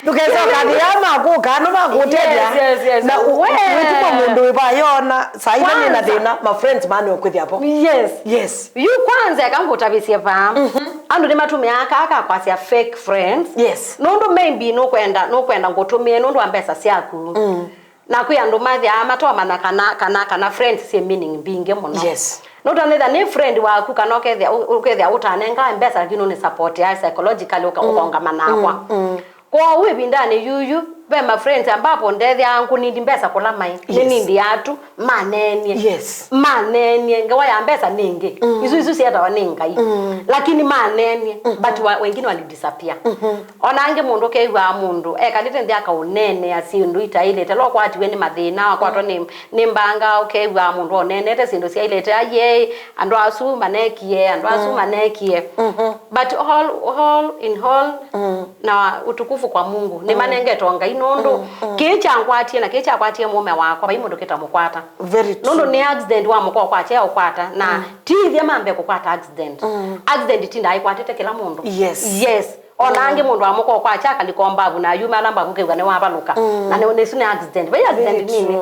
Ndũkesa ũkathĩa makũka, no makũtethya. Yes, yes, yes. Na u-, we, wĩtuma mũndũ wĩva yona, saa ila nĩ na, kwanza, thĩna, ma friends mane ũkwĩthya po. Yes. Yes. Yu kwanza eka ngũtavisye vaa. Mhm. Andũ nĩmatũmĩaa kaa ka kwasya fake friends. Yes. Nũndũ maybe nũkwenda, nũkwenda ngũtũmĩe nũndũ wa mbesa syaku. Mm. Na kwĩ andũ mathĩaa matomanya kana, kana, kana friends syĩ meaning mbingĩ mũno. Yes. Nũtonetha nĩ friend waku kana ũkethĩa, ũ-, ũkethĩa ũtanengae mbesa, lakini ũnĩ support ya psychologically ũka-, mm, ũkaũngama nakwa. Mm, mm. Kwoou ĩvindanĩ yuyu, ve ma friends ambapo ndethĩaa ngũnindi mbesa kũla mai. Yes. Nĩnindiaa tu, maneenie. Yes. Maneenie, ngewa ya mbesa nĩ ĩngĩ. Mm. Isu, isu syetawa nĩ Ngai. Mm. Lakini maneenie, mm-hmm, but wa, wengine walidisappear. Mm-hmm. Ona angĩ mũndũ ũkew'aa mũndũ ekalĩte nthĩ akaũneenea syĩndũ itaĩlĩte. Ĩla ũkwatiwe nĩ mathĩna, wakwatwa nĩ, nĩ mbanga, ũkew'aa mũndũ oneenete syĩndũ syaĩlĩte, "Aiee, andũ asu manekie, andũ asu, mm, manekie." Mhm. But all, all in all, mm, na utukufu kwa Mungu, mm, nĩmanengetwe Ngai nũndũ, mm, mm, kĩĩ kyangwatie na kĩĩ kyakwatie mũũme wakwa, vai mũndũ kĩtamũkwata. Very true. Nũndũ nĩ accident wa mũka ũkwatya ũkwata, na, mm, ti ithyĩ mambe kũkwata accident. Mm. Accident itindaa ĩkwatĩte kĩla mũndũ. Yes. Yes. Ona angĩ mũndũ amũka o kwakya akalika o mbavu, na ayuma ala mbavu kew'a nĩwavalũka. Na nĩ, nĩsu nĩ accident. Vai accident nini.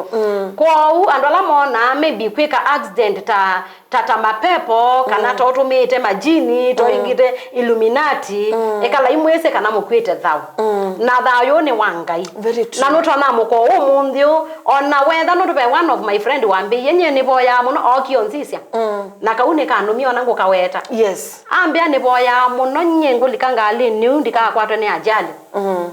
Kwoou andũ ala monaa maybe kwĩka accident ta, ta, ta mapepo, kana ta ũtũmĩĩte majini, ta ũingĩte Illuminati, ekalai mwĩsĩ kana mũkw'ĩte thayũ. Na thayũ nĩ wa Ngai. Very true. Na nũtonya mũko ũmũnthĩ ũũ, ona wetha nũndũ ve one of my friend wambĩie, nyie nĩvoyaa mũno, ookie ũnzisya. Na kau nĩkanũmie ona ngũkaweta. Yes. Ambĩa nĩvoyaa mũno nyie ngũlika ngalĩnĩ ũu ndikakwatwe nĩ ajali.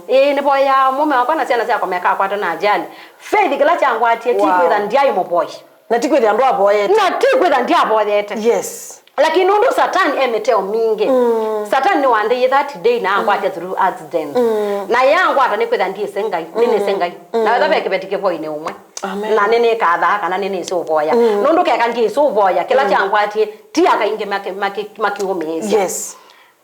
Ĩĩ, nĩvoyaa mũme wakwa na syana syakwa mekakwatwe na ajali. Faith kĩla kyangwatie ti kwĩtha ndyaĩ mũvoi. Na ti kwĩthĩa andũ avoyete. Na ti kwĩtha ndyavoyete. Yes. Lakini nũndũ Satani e mĩteo mingĩ, Satani nĩwandĩie that day na angwatya through accident. Na yangwata nĩ kwĩtha ndiĩsĩ Ngai, nĩnĩsĩ Ngai. Na wetha ve kĩveti kĩvoinĩ ũmwe. Amen. Na nĩnĩkathaa kana nĩnĩsĩ ũvoya. Nũndũ keka ndiĩsĩ ũvoya, kĩla kyangwatie, ti akaingĩ maki-, maki-, makiũmĩĩsya. Yes.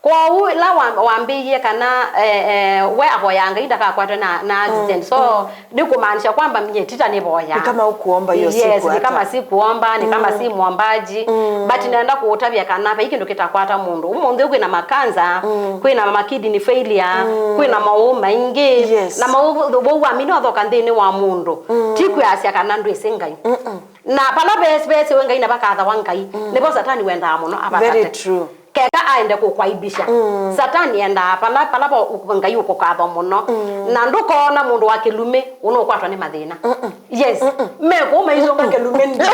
Kwoou ĩla wa-, wambĩie kana, eh, eh, we avoyaa Ngai ndakakwatwe na, na accident. So, nĩ kumaanisha kwamba mie tita nĩvoyaa. Ni kama ukuomba hiyo siku. Yes, ni kama sikuomba, ni kama si mwombaji. But nenda kũũtavya kana vai kĩndũ kĩtakwata mũndũ. Ũmũnthĩ kwĩna makanza, kwĩna makidney failure, kwĩna maũũ maingĩ. Yes. Na maũũ, wou wamina ũthoka nthĩnĩ wa mũndũ. Ti kwĩasya kana ndwĩsĩ Ngai. Na vala vesi-, vesiwe Ngai na vakathawa Ngai, nĩvo Satani wendaa mũno avatate. Very true. Keka aende kũkwaibisha. Satani endaa pala, pala vo u-, Ngai ũkũkathwa mũno. Na ndũkoona mũndũ wa kĩlumĩ ũnũkwatwa nĩ mathĩna. Yes. Mekũũ maisũnga kĩlumĩ ndio.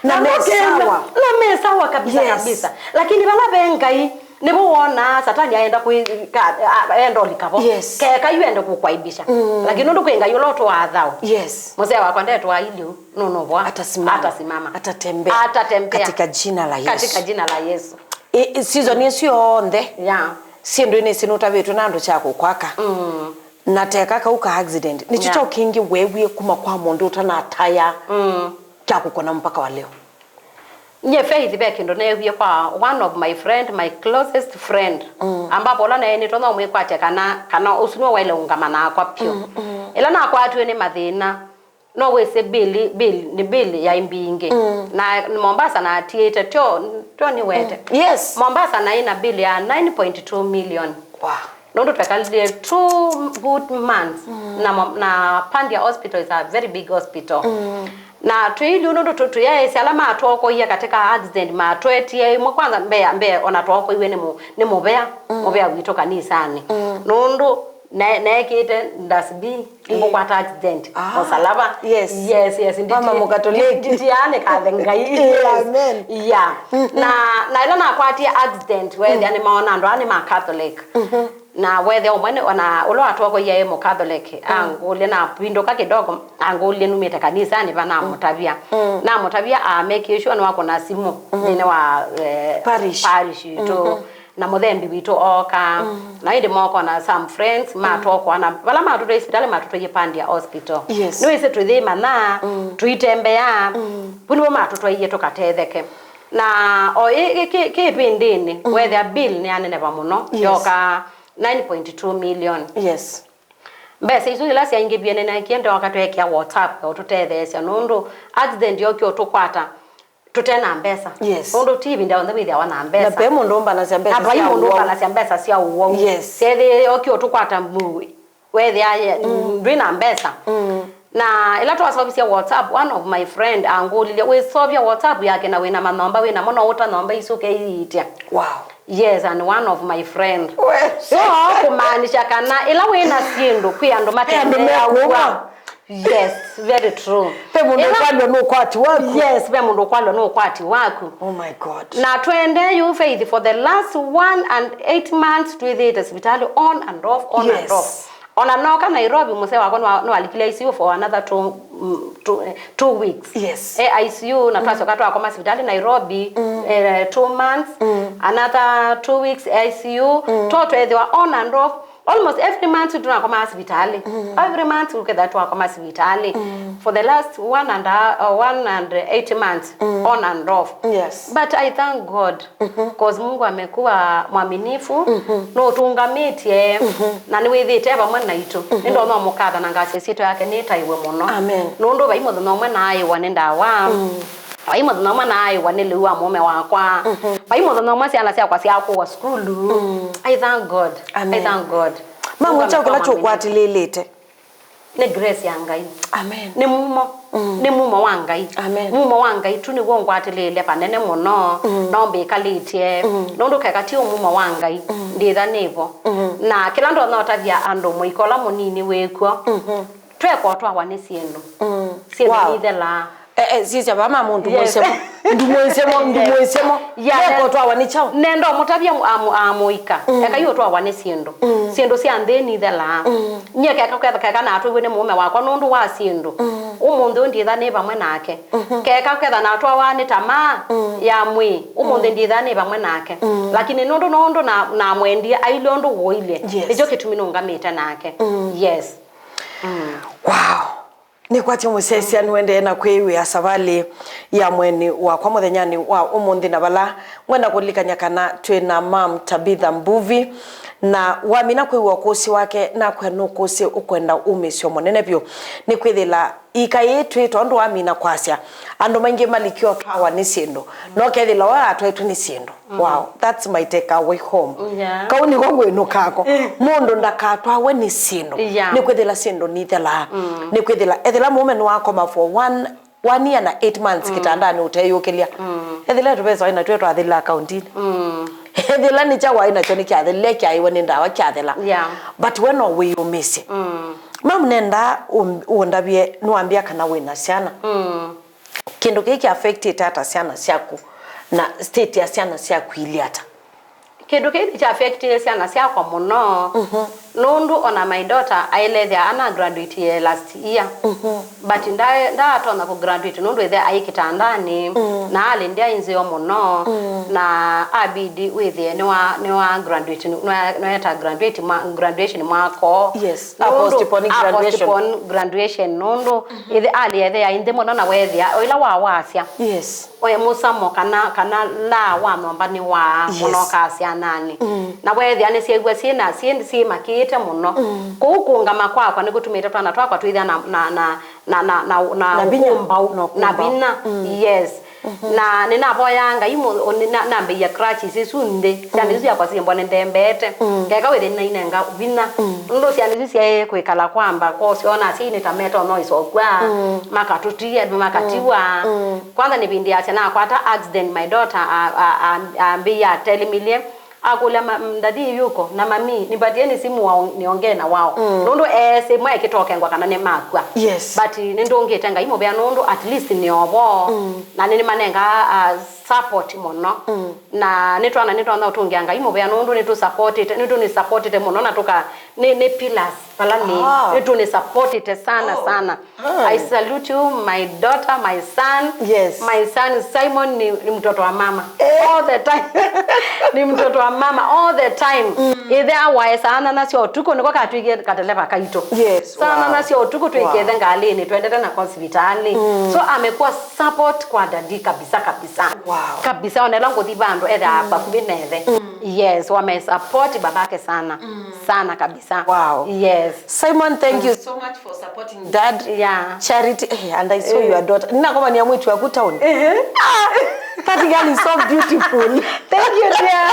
Na me sawa. Na me sawa kabisa. Yes. Kabisa. Lakini vala ve Ngai, nĩvo wonaa Satani aenda kwĩ-, ka-, a-, enda ũlika vo. Yes. Keka yu ende kũkwaibisha. Lakini nũndũ kwĩ Ngai ũla ũtũaa thayũ. Yes. Mũsee wakwa ndetũaa ilĩ ũu. Nũnũvwa. Atasimama. Atasimama. Atatembea. Atatembea. Katika jina la Yesu. Katika jina la Yesu. I, i, season isu yonthe. Yeah. Syĩndũ inĩ isu nũtavĩtwe na andũ kya kũkwaka. Na teka kau ka accident. Nĩkyo kyaũ kĩngĩ weewie kuma kwa mũndũ ũtanataya kya kũkona mpaka wa leo? Nyie Faith, ve kĩndũ neewie kwa one of my friend, my closest friend. Ambapo ũla naĩ nĩtonya ũmwĩkwatya kana, kana ũsu nĩwe waile ũngama nakwa pyũ. Ĩla nakwatiwe nĩ mathĩna, no wĩsĩ bill, bill, nĩ bill ya mbingĩ. Na Mombasa natiĩte, tyo, tyo nĩwete. Yes. Mombasa naĩ na bill ya nine point two million. Wow. Nũndũ twekalile two good months. Na mo-, na Pandia Hospital is a very big hospital. Na twĩilyĩ nũndũ tũ-, tũyaĩsya ala matwokoie katika accident matwetie ĩmwe kwanza mbea, mbea ona twokoiwe nĩ mũ-, nĩ mũvea, mũvea witũ kanisanĩ. Nũndũ Ne-, neekĩte ndasibi, ngũkwata accident. Ah, mũsalaba. Yes. Yes, yes. Mama Mkatoliki. Nditiaanĩkathe Ngai. Yeah, yes. Amen. Yeah. Na, na ĩla nakwatie accident, wethĩa nĩmaona andũ aa nĩ ma Catholic. Na wethĩa ũmwe nĩ, ona ũla watwokoie e Mũcatholic, angũlya, napindũka kidogo, angũlya numĩte kanisanĩ va, namũtavya. Namũtavya, a make sure nĩwakũna simũ nthĩnĩ wa, eh, parish. Parish itũ. Na mũthembi witũ ooka. Na ĩndĩ mooka na some friends, matwokoa, na vala matũtwaie sivitalĩ, matũtwaie Pandia Hospital. Yes. Nĩwĩsĩ tũyĩmanya, tũitembeaa. Vu nĩvo matũtwaie tũkatetheke. Na o ĩ, ĩ, kĩ, kĩ ĩvĩndĩnĩ, wethĩa bill nĩyaneneva mũno, yes, yoka nine point two million. Yes. Mbesa isu ila syaingĩvie nĩneekie ndoka tweekĩa WhatsApp ya ũtũtetheesya, nũndũ accident yokie ũtũkwata tũte na mbesa. Yes. Nũndũ ti ĩvinda yonthe wĩthĩawa na mbesa. Na ve mũndũ ũmbanasya mbesa. Na vai sya mũndũ ũwau. Ũmbanasya mbesa sya ũwau. Yes. Syethĩe yokie ũtũkwata mu-, wethĩa ye-, ndwĩ na mbesa. Na ĩla twaseũvisye WhatsApp, one of my friend angũlilye, "Wĩseũvya WhatsApp yake na wĩna manyũmba wĩ namo, no ũta nyũmba isu ũkeiitya?" Wow. Yes, and one of my friend. We. So, kũmaanisha kana ĩla wĩna syĩndũ, kwĩ andũ matetheeaw'a. Yes, very true. Ve mũndũ ũkwalw'a nĩ ũkwati waku. Yes, ve mũndũ ũkwalw'a nĩ ũkwati waku. Oh my God. Na twende yu Faith for the last one and eight months twĩthĩĩte sivitalĩ on and off, on and off. Yes. Ona noka Nairobi, mũsee wakwa nwa-, nwalikile I C U for another two, mm, two, eh, two weeks. Yes. E I C U, na twasyoka twakoma sivitalĩ Nairobi, eh, two months, another two weeks I C U. To twethĩwa on and off. Almost every month tunakomaa sivitalĩ. Every month uketha twakoma sivitalĩ. For the last one and a, uh, one and eight months, on and off. Yes. But I thank God, 'cause Mungu amekuwa mwaminifu, nũtũngamĩtye, na nĩwĩthĩte vamwe naitũ. Nĩndonya ũmũkatha na ngasya ĩsyĩtwa yake nĩtaĩwe mũno. Amen. Nũndũ vai mũthenya ũmwe naaĩwa nĩ ndawa. Vai mũthenya ũmwe naaĩwa nĩ lĩu wa mũũme wakwa. Vai mũthenya ũmwe syana syakwa syakũwa sukulu. I thank God. I Amen. Thank God. Mamu, Mungu kyaũ kĩla amekuwa mwaminifu. Kĩũkwatĩlĩlĩte? Nĩ grace ya Ngai. Amen. Nĩ mumo. Nĩ mumo wa Ngai. Amen. Mumo wa Ngai tu nĩw'o ũngwatĩlĩĩle vanene mũno. No mbĩkalĩtye. Nũndũ keka ti mumo wa Ngai, ndĩtha nĩvo. Na kĩla ndonya ũtavya andũ, mũika ũla mũnini wĩkw'o, tweka ũtwawa nĩ syĩndũ. Syĩndũ Wow. nithelaa. Eh, eh, sisya vama mũndũ Yes. mũisemo. Ndumũisemo, ndumũisemo. Yeah, Neka ne- ũtwawa nĩ kyaũ? Nenda ũmũtavya mu- amu- amũika. Ekai ũtwawa nĩ syĩndũ. Syĩndũ sya nthĩ nithelaa. Nyie keka ketha keka natwaiwe nĩ mũũme wakwa nũndũ wa syĩndũ. Ũmũnthĩ ũyũ nditha nĩ vamwe nake. Keka ketha natwawa nĩ tamaa ya mwĩĩ. Ũmũnthĩ nditha nĩ vamwe nake. Lakini nũndũ nũndũ na namwendie ailwe ũndũ wũilye. Yes. Nĩkyo kĩtumi nũngamĩte nake. Yes. Wow. Nĩkwatya mũsyaĩĩsya nĩũendee na kwĩw'ĩa savalĩ ya mweni wakwa mũthenyanĩ wa ũmũnthĩ, na vala ngwenda kũlilikany'a kana twĩ na Mam Tabitha Mbuvi, na wamina kwĩw'a ũkũsĩ wake, nakwĩa nũkũsĩ ũkwenda umĩsyo mũnene vyũ, nĩkwĩthĩla ika ĩĩ twĩ tondũ wamina kwasya, andũ maingĩ malikĩe ũtwawa nĩ syĩndũ, no kethĩla we atwaĩtwe nĩ syĩndũ. Wow, that's my take away home. Yeah. Kau nĩko ngwĩnũkako. Mũndũ ndakatwawe nĩ syĩndũ. Yeah. Nĩkwĩthĩla syĩndũ nithelaa. Nĩkwĩthĩla, ethĩla mũũme nĩwakoma for one, one year na eight months kĩtandanĩ ũteyũkĩlya. Ethĩla tũvesa waĩ natw'o twathela akauntinĩ. Ethĩla nĩ kya waĩ nakyo nĩkyathelile, kyaĩwe nĩ ndawa kyathela. Yeah. But we no wĩyũmĩsye. Mam, nenda ũm- ũndavye, nĩwambĩa kana wĩna syana. Kĩndũ kĩĩ kĩaffectĩte ata syana syaku, na state ya syana syaku ilyĩ ata? Kĩndũ kĩĩ nĩkyaffectĩe syana syakwa mũno, nũndũ ona my daughter ailethĩa ana graduate last year, but nda- ndaatonya kũ graduate nũndũ ĩthe aĩ kĩtandanĩ, na alĩ ndyaĩ nzeo mũno, na abidi wĩthĩe nĩwa, nĩwa graduate, nĩwa- nĩweta graduate mwa- graduation mwakoo. Yes. A postpone graduation. A postpone graduation nũndũ ĩthe alĩ ethĩa nthĩ mũno na wethĩa o ĩla wawasya. Yes. Oe mũsamo kana, kana laa wa nyũmba nĩ waa mũno ka syananĩ. Na wethĩa nĩsyeew'a syĩ na syĩ syĩmakĩĩte mũno. Kũu kũũngama kwakwa nĩkũtumĩte twana twakwa twĩthĩa na, na, na, na, na, na, na Na vinya. Ũkũmbaũ, na ũkũmbaũ. Na vinya. Yes. Na nĩnavoyaa Ngai mũ- nĩ- na- nambĩĩa crutches isu nthĩ. Syana isu syakwa syĩmbwa nĩndembete. Keka wĩthĩ nĩnainenga vinya. Nũndũ syana isu syaĩ kwĩkala kwamba, kwa syona asyai nĩ ta metonya ĩsokwa, makatũtia, makatiwa. Kwanza nĩ vĩndĩ yasya nakwata accident, my daughter a- a- a- ambĩĩa atelimilie, akũlya, "Ma- ndathi yuko na mami, nipatieni simu wao, niongee na wao." Nũndũ eesĩ mwaĩ kĩtokengwa kana nĩmakw'a. Yes. But nĩndũngĩte Ngai mũvea nũndũ at least nĩ ovo. Na nĩnĩmanengaa, ah, support mũno. Na nĩtwana nĩtwana ũtũngĩa Ngai mũvea nũndũ nĩtũsupportĩte, nĩtũnĩsupportĩte mũno na tũka nĩ, nĩ pillars vala nĩ, Ah. Nĩtũnĩsupportĩte sana, Oh. sana. Hi. I salute you, my daughter, my son. Yes. My son Simon ni, ni mtoto wa mama. Eh. All the time. Ni mtoto wa mama all the time. Ĩthe awae saa nana sya ũtukũ nĩko katwĩkie kateleva kaitũ. Yes, Saa wow. nana sya ũtukũ twĩkethe Wow. ngalĩnĩ, twendete na kwa sivitalĩ. So amekuwa support kwa daddy kabisa kabisa. Wow. Kabisa, onela ngũthi vandũ etha vakuvĩ na ĩthe. Yes, wamesupport babake sana. Sana kabisa. Wow. Yes. Simon, thank you so much for supporting dad. Yeah. Charity, eh, and I saw your daughter. Ninakomania mwĩĩtu waku town. Ah, that girl is so beautiful. Thank you, dear.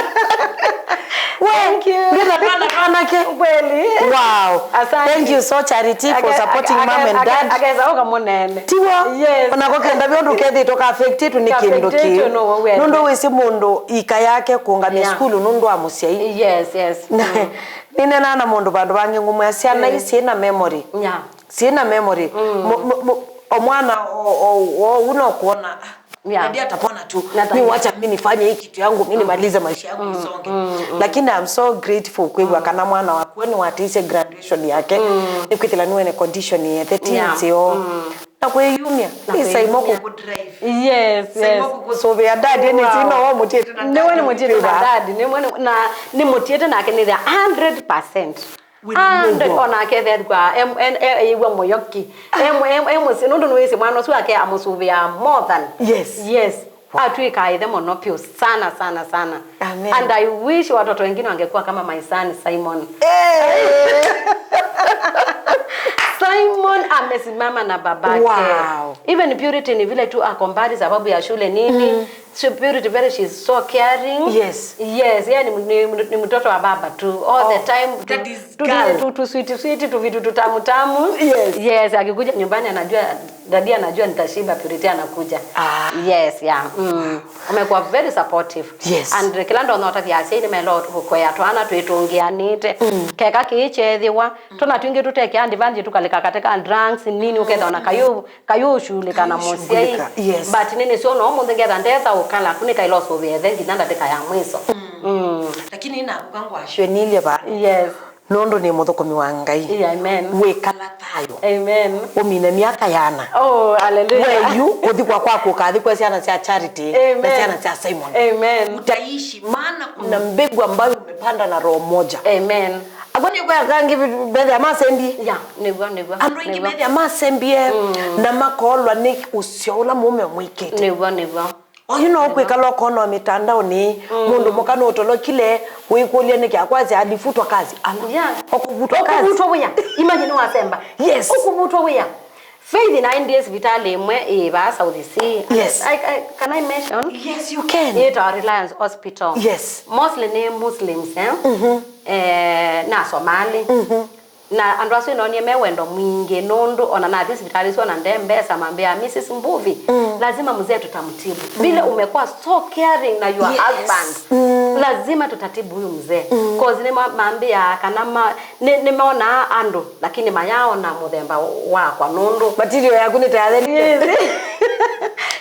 Thank you. Ndina kana kana ke. Kweli. Wow. Asante. Thank you so, Charity, for supporting mom and dad. Akeza oka mũnene. Tiwo. Yes. Ona kokenda biondo kethi toka affected ni kĩndũ kĩ. Nũndũ wĩsĩ mũndũ ika yake kũngamia sukulu nũndũ wa mũsyai. Yes, yes. Nĩneenaa na mũndũ vandũ vangĩ ngũmwĩa syana ii syĩ na memory. Yeah. Syĩ na memory. Mu- mu- mu- o mwana o- o- o- ũu no kuona, "Ah, yeah. Daddy atapona tu. Mi wacha mi nifanye hii kitu yangu, mi nimalize maisha yangu isonge." Lakini I'm so grateful kwĩw'a kana mwana waku we nĩwatĩisye graduation yake. Nĩkwĩthĩla nĩwene condition yethe ti nzeo. Na kwĩyumya. Na kwĩyumya. Saimo kũkũ drive. Yes, yes. Saimo kũkũsũvĩa dad, yani wow. Sino wao mũtiĩte na dad. Nĩwe nĩ mũtiĩte na dad, nĩwe nĩ- na nĩ mũtiĩte nake nĩ the hundred percent. Wĩna hundred mũuo. Ona akethethwa em em eyĩw'a mũyo ki. Em em em mũsi nũndũ nĩwĩsĩ mwana ũsu ake amũsũvĩa more than. Yes. Yes. Atwĩka ithe mũno piũ sana sana sana. Amen. And I wish watoto wengine wangekuwa kama my son Simon. Hey. Simon amesimama na babake. Wow. Even Purity ni vile tu ako mbali sababu ya shule nini. So Purity very, she's so caring. Yes. Yes, yeye ni, ni, ni mtoto wa baba tu. All the time tu, that is tu, girl. Tu, tu sweet sweet, tu vitu tutamu tamu. Yes. Yes, akikuja nyumbani anajua, daddy anajua nitashiba, Purity anakuja. Ah. Yes, yeah. Mm. Amekuwa very supportive. Yes. And kĩla ndonya ũtavya asyai nĩmaĩle kũea twana twĩtũngĩanĩte. Keka kĩĩ kyeethĩwa, twana twingĩ tũtekĩa advantage tũkalika katika drugs nini, ũkethwa na kayũ kayũshugulika na mũsyai. Kayũshugulika, yes. But nĩnĩsyo no mũnthĩ ngetha ndetha ũkala kunĩka ĩla ũsũvĩe ĩthe nginya ndatĩka ya mwiso. Mm. Lakini navuka ngwashwe nilye va. Yes. Nũndũ nĩ mũthũkũmi wa Ngai. Yeah, amen. Wĩkala thayũ. Amen. Ũmine myaka yana. Oh, hallelujah. Weyu kũthikwa kwaku ũkathikwa syana sya Charity na syana sya Simon. Amen. Utaishi, maana kuna mbegu ambayo umepanda na roho moja. Amen. Akwani kwa kangi bethia masembie. Ya, nĩw'o, nĩw'o. Andũ aingĩ bethia masembie na makolwa nĩ ũseo ũla mũũme ũmwĩkĩte. Nĩw'o, nĩw'o. Oyu no ũkwĩkala ũkona mitandaoni, mũndũ mũka nũtolokile, wĩkũlya nĩkĩ akwasya alifutwa kazi. Ala. Yeah. Ũkũvutwa kazi. Ũkũvutwa wĩa. Imagine wasemba. Yes. Ũkũvutwa wĩa. Faith naendie sivitalĩ ĩmwe ĩ vaa South Sea. Yes. I, I, can I mention? Yes, you can. Yĩtawa Reliance Hospital. Yes. Mostly nĩ Muslims, eh? Eh, na Somali. Na andũ asu nĩnoonie me wendo mwingĩ nũndũ ona nathi sivitalĩ isu ona nde mbesa mambĩa, "Missus Mbuvi, lazima mzee tutamtibu. Vile umekuwa so caring na your husband, lazima tutatibu huyu mzee." Cause nĩ ma- mambĩaa kana ma- nĩ- nĩmonaa andũ lakini mayaona mũthemba wakwa nũndũ material yaku nĩ ta yatheli. Yes.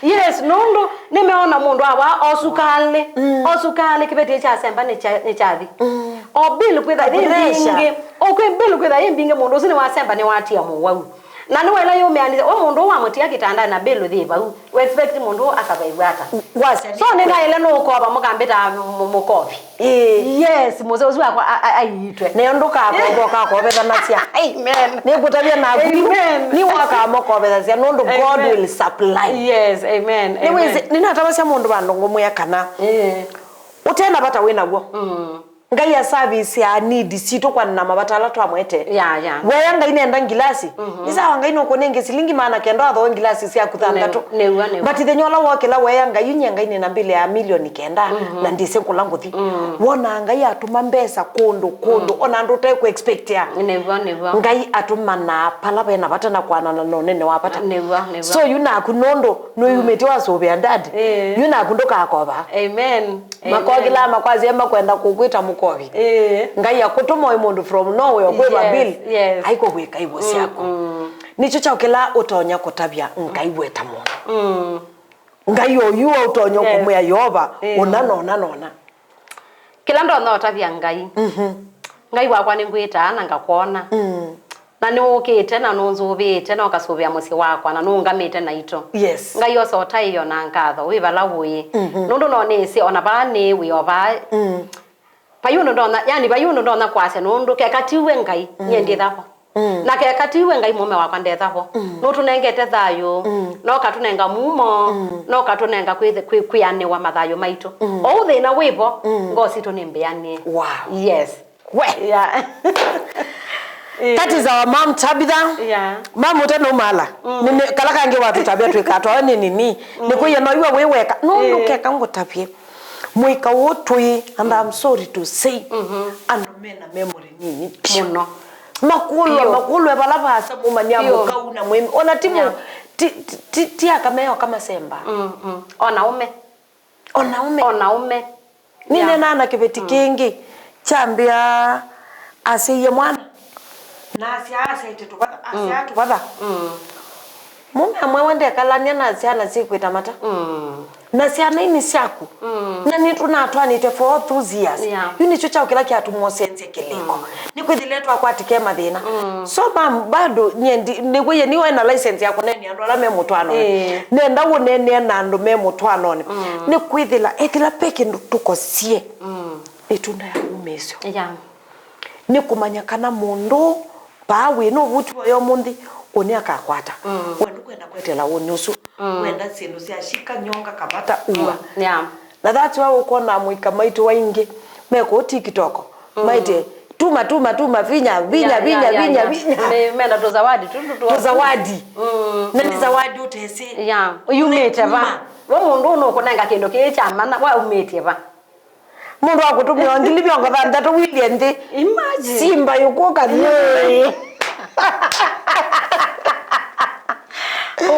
Yes, nũndũ nĩmeona mũndũ awa o sukalĩ, o sukalĩ kĩveti kya semba nĩ kya- nĩ kyathi. O bill kwĩtha yĩ mbingĩ, o kwĩ bill kwĩtha yĩ mbingĩ, mũndũ ũsu nĩwasemba nĩwatia mũwau. Na nĩwaĩla yũmĩanĩsya we mũndũ ũũ wamũtia kĩtandanĩ na bill yĩ vau, we expect mũndũ ũũ akavaĩw'a ata? Wasya so nĩnaĩle nũũkova mũkambĩta mũ- mũkovi. Ĩĩ. Yes, mũsee ũsu akwa a- a- aiitwe. Neo ndũkakova ũkakovethanasya. Amen. Nĩkũtavya naku. Amen. Nĩ wakamokovethasya nũndũ God will supply. Yes, amen. Nĩwĩsĩ, nĩnatavasya mũndũ vandũ ngũmwĩa kana ũte na vata wĩ naw'o. Ngai asavisyaa need sitũ kwana na mavata ala twamwete. Yeah, yeah. Weya Ngai nenda ngilasi. Nĩ sawa, Ngai nũkũnenge silingi maana kenda wathoe ngilasi syaku thanthatũ. Nĩw'o, nĩw'o. But ithenya ũla wokĩla weya Ngai, nyie Ngai nĩna mbĩlĩ ya milioni kenda na ndĩsĩ kũla ngũthi. Wonaa Ngai atũma mbesa kũndũ kũndũ ona andũ ũte kũ expectia. Nĩw'o, nĩw'o. Ngai atũmanaa pala vena vata na kwanana na ũnene wa vata. Nĩw'o, nĩw'o. So yu naku nũndũ nũyumĩtye wasũvĩa dad. Ĩĩ. Yu naku ndũkakova. Amen. Makokĩlaa makwasya makwenda kũkwĩta mũkovi. Ĩĩ. Ngai akũtũma ũĩ mũndũ from nowhere ũkwĩva bill. Yes. Aikũvwĩka ivo syaku. Nĩkyo kyaũ kĩla ũtonya kũtavya Ngai weta mũndũ. Ngai oyu ũtonya kũmwĩa Yeova, ũna na ũna na ũna. Kĩla ndonya ũtavya Ngai. Ngai wakwa nĩngwĩtaa na ngakwona. Na nĩwũkĩte na nũnzũvĩĩte na ũkasũvĩa mũsyĩ wakwa na nũũngamĩte naitũ. Yes. Ngai osa ũtaĩo na nkatho wĩ vala ũĩ. Nũndũ no nĩsĩ ona vaa nĩ wĩ o vaa. Vai ũndũ ndonya, yani vai ũndũ ndonya kwasya nũndũ keka tiwe Ngai, nyie ndĩthavo. Na keka tiwe Ngai mũũme wakwa ndethavo. Nũtũnengete thayũ, na ũkatũnenga mumo, na ũkatũnenga kwĩth- kwĩ- kwĩanĩwa mathayũ maitũ. Ou thĩna wĩvo, ngoo sitũ nĩ mbĩanĩe. Wow. Yes. We. Yeah. That is our mom Tabitha. Yeah. Mom ũte no mala. Nĩ- nĩ- kala kangĩ watũtavya twĩka twawe nĩ nini. Nĩkwĩie no iwe wĩ weka. No ndũkeka ngũtavye. Mũika ũũ tũĩ, and I'm sorry to say, andũ mena memory nini. Mũno. Makũlwa, makũlwa vala vasa mumania mũkau na mwĩmi. Ona ti mu- ti- ti- ti- ti aka meoka masemba. Ona ũme. Ona ũme. Ona ũme. Nĩnenaa na kĩveti kĩngĩ kyambĩa asyaie mwana. Na asyaa asyaĩte tũvatha, asyaa tũvatha. Mũme amwe we ndekalany'a na syana syĩkwĩta mata. Na syana ii nĩ syaku. Na nĩtũnatwanĩte for all those years. Yeah. Yu nĩkyo kyaũ kĩla kyatũmosenzya kĩlĩko. Nĩkwĩthĩle twakwatĩke mathĩna. So mam, bado nyie ndi- nĩkwĩie nĩwe na license ya kũneenea andũ ala me mũtwanonĩ. Ĩĩ. Nenda ũneenea na andũ me mũtwanonĩ. Nĩkwĩthĩla ethĩla pe kĩndũ tũkosie, ĩtunda ya umĩsyo. Yeah. Nĩ kũmanya kana mũndũ paa wĩ nũvuti oyo mũnthĩ ũnĩ akakwata. We ndũkwenda kwetela ũnĩ ũsu. Wenda syĩndũ sya shika, nyonga, kamata, ua. Yeah. Na that's why ũkwona mũika maitũ aingĩ me kũu TikTok, maĩte Tuma, tuma, tuma, vinya, vinya, Ya, vinya, ya, ya, vinya, ya. Vinya. Nĩ menda tũzawadi tu, tu, tu. Tũzawadi. Mm, na nĩ mm. Zawadi ũtesĩ. Ya, yumĩte va? Tuma. We mũndũ ũnũkũnenga kĩndũ kĩĩ kya mana, waumĩtye va? Mũndũ akũtũmĩa ngili mĩongo thanthatũ wilyĩ nthĩ. Imagine. Simba yũkũka thĩ. Wow.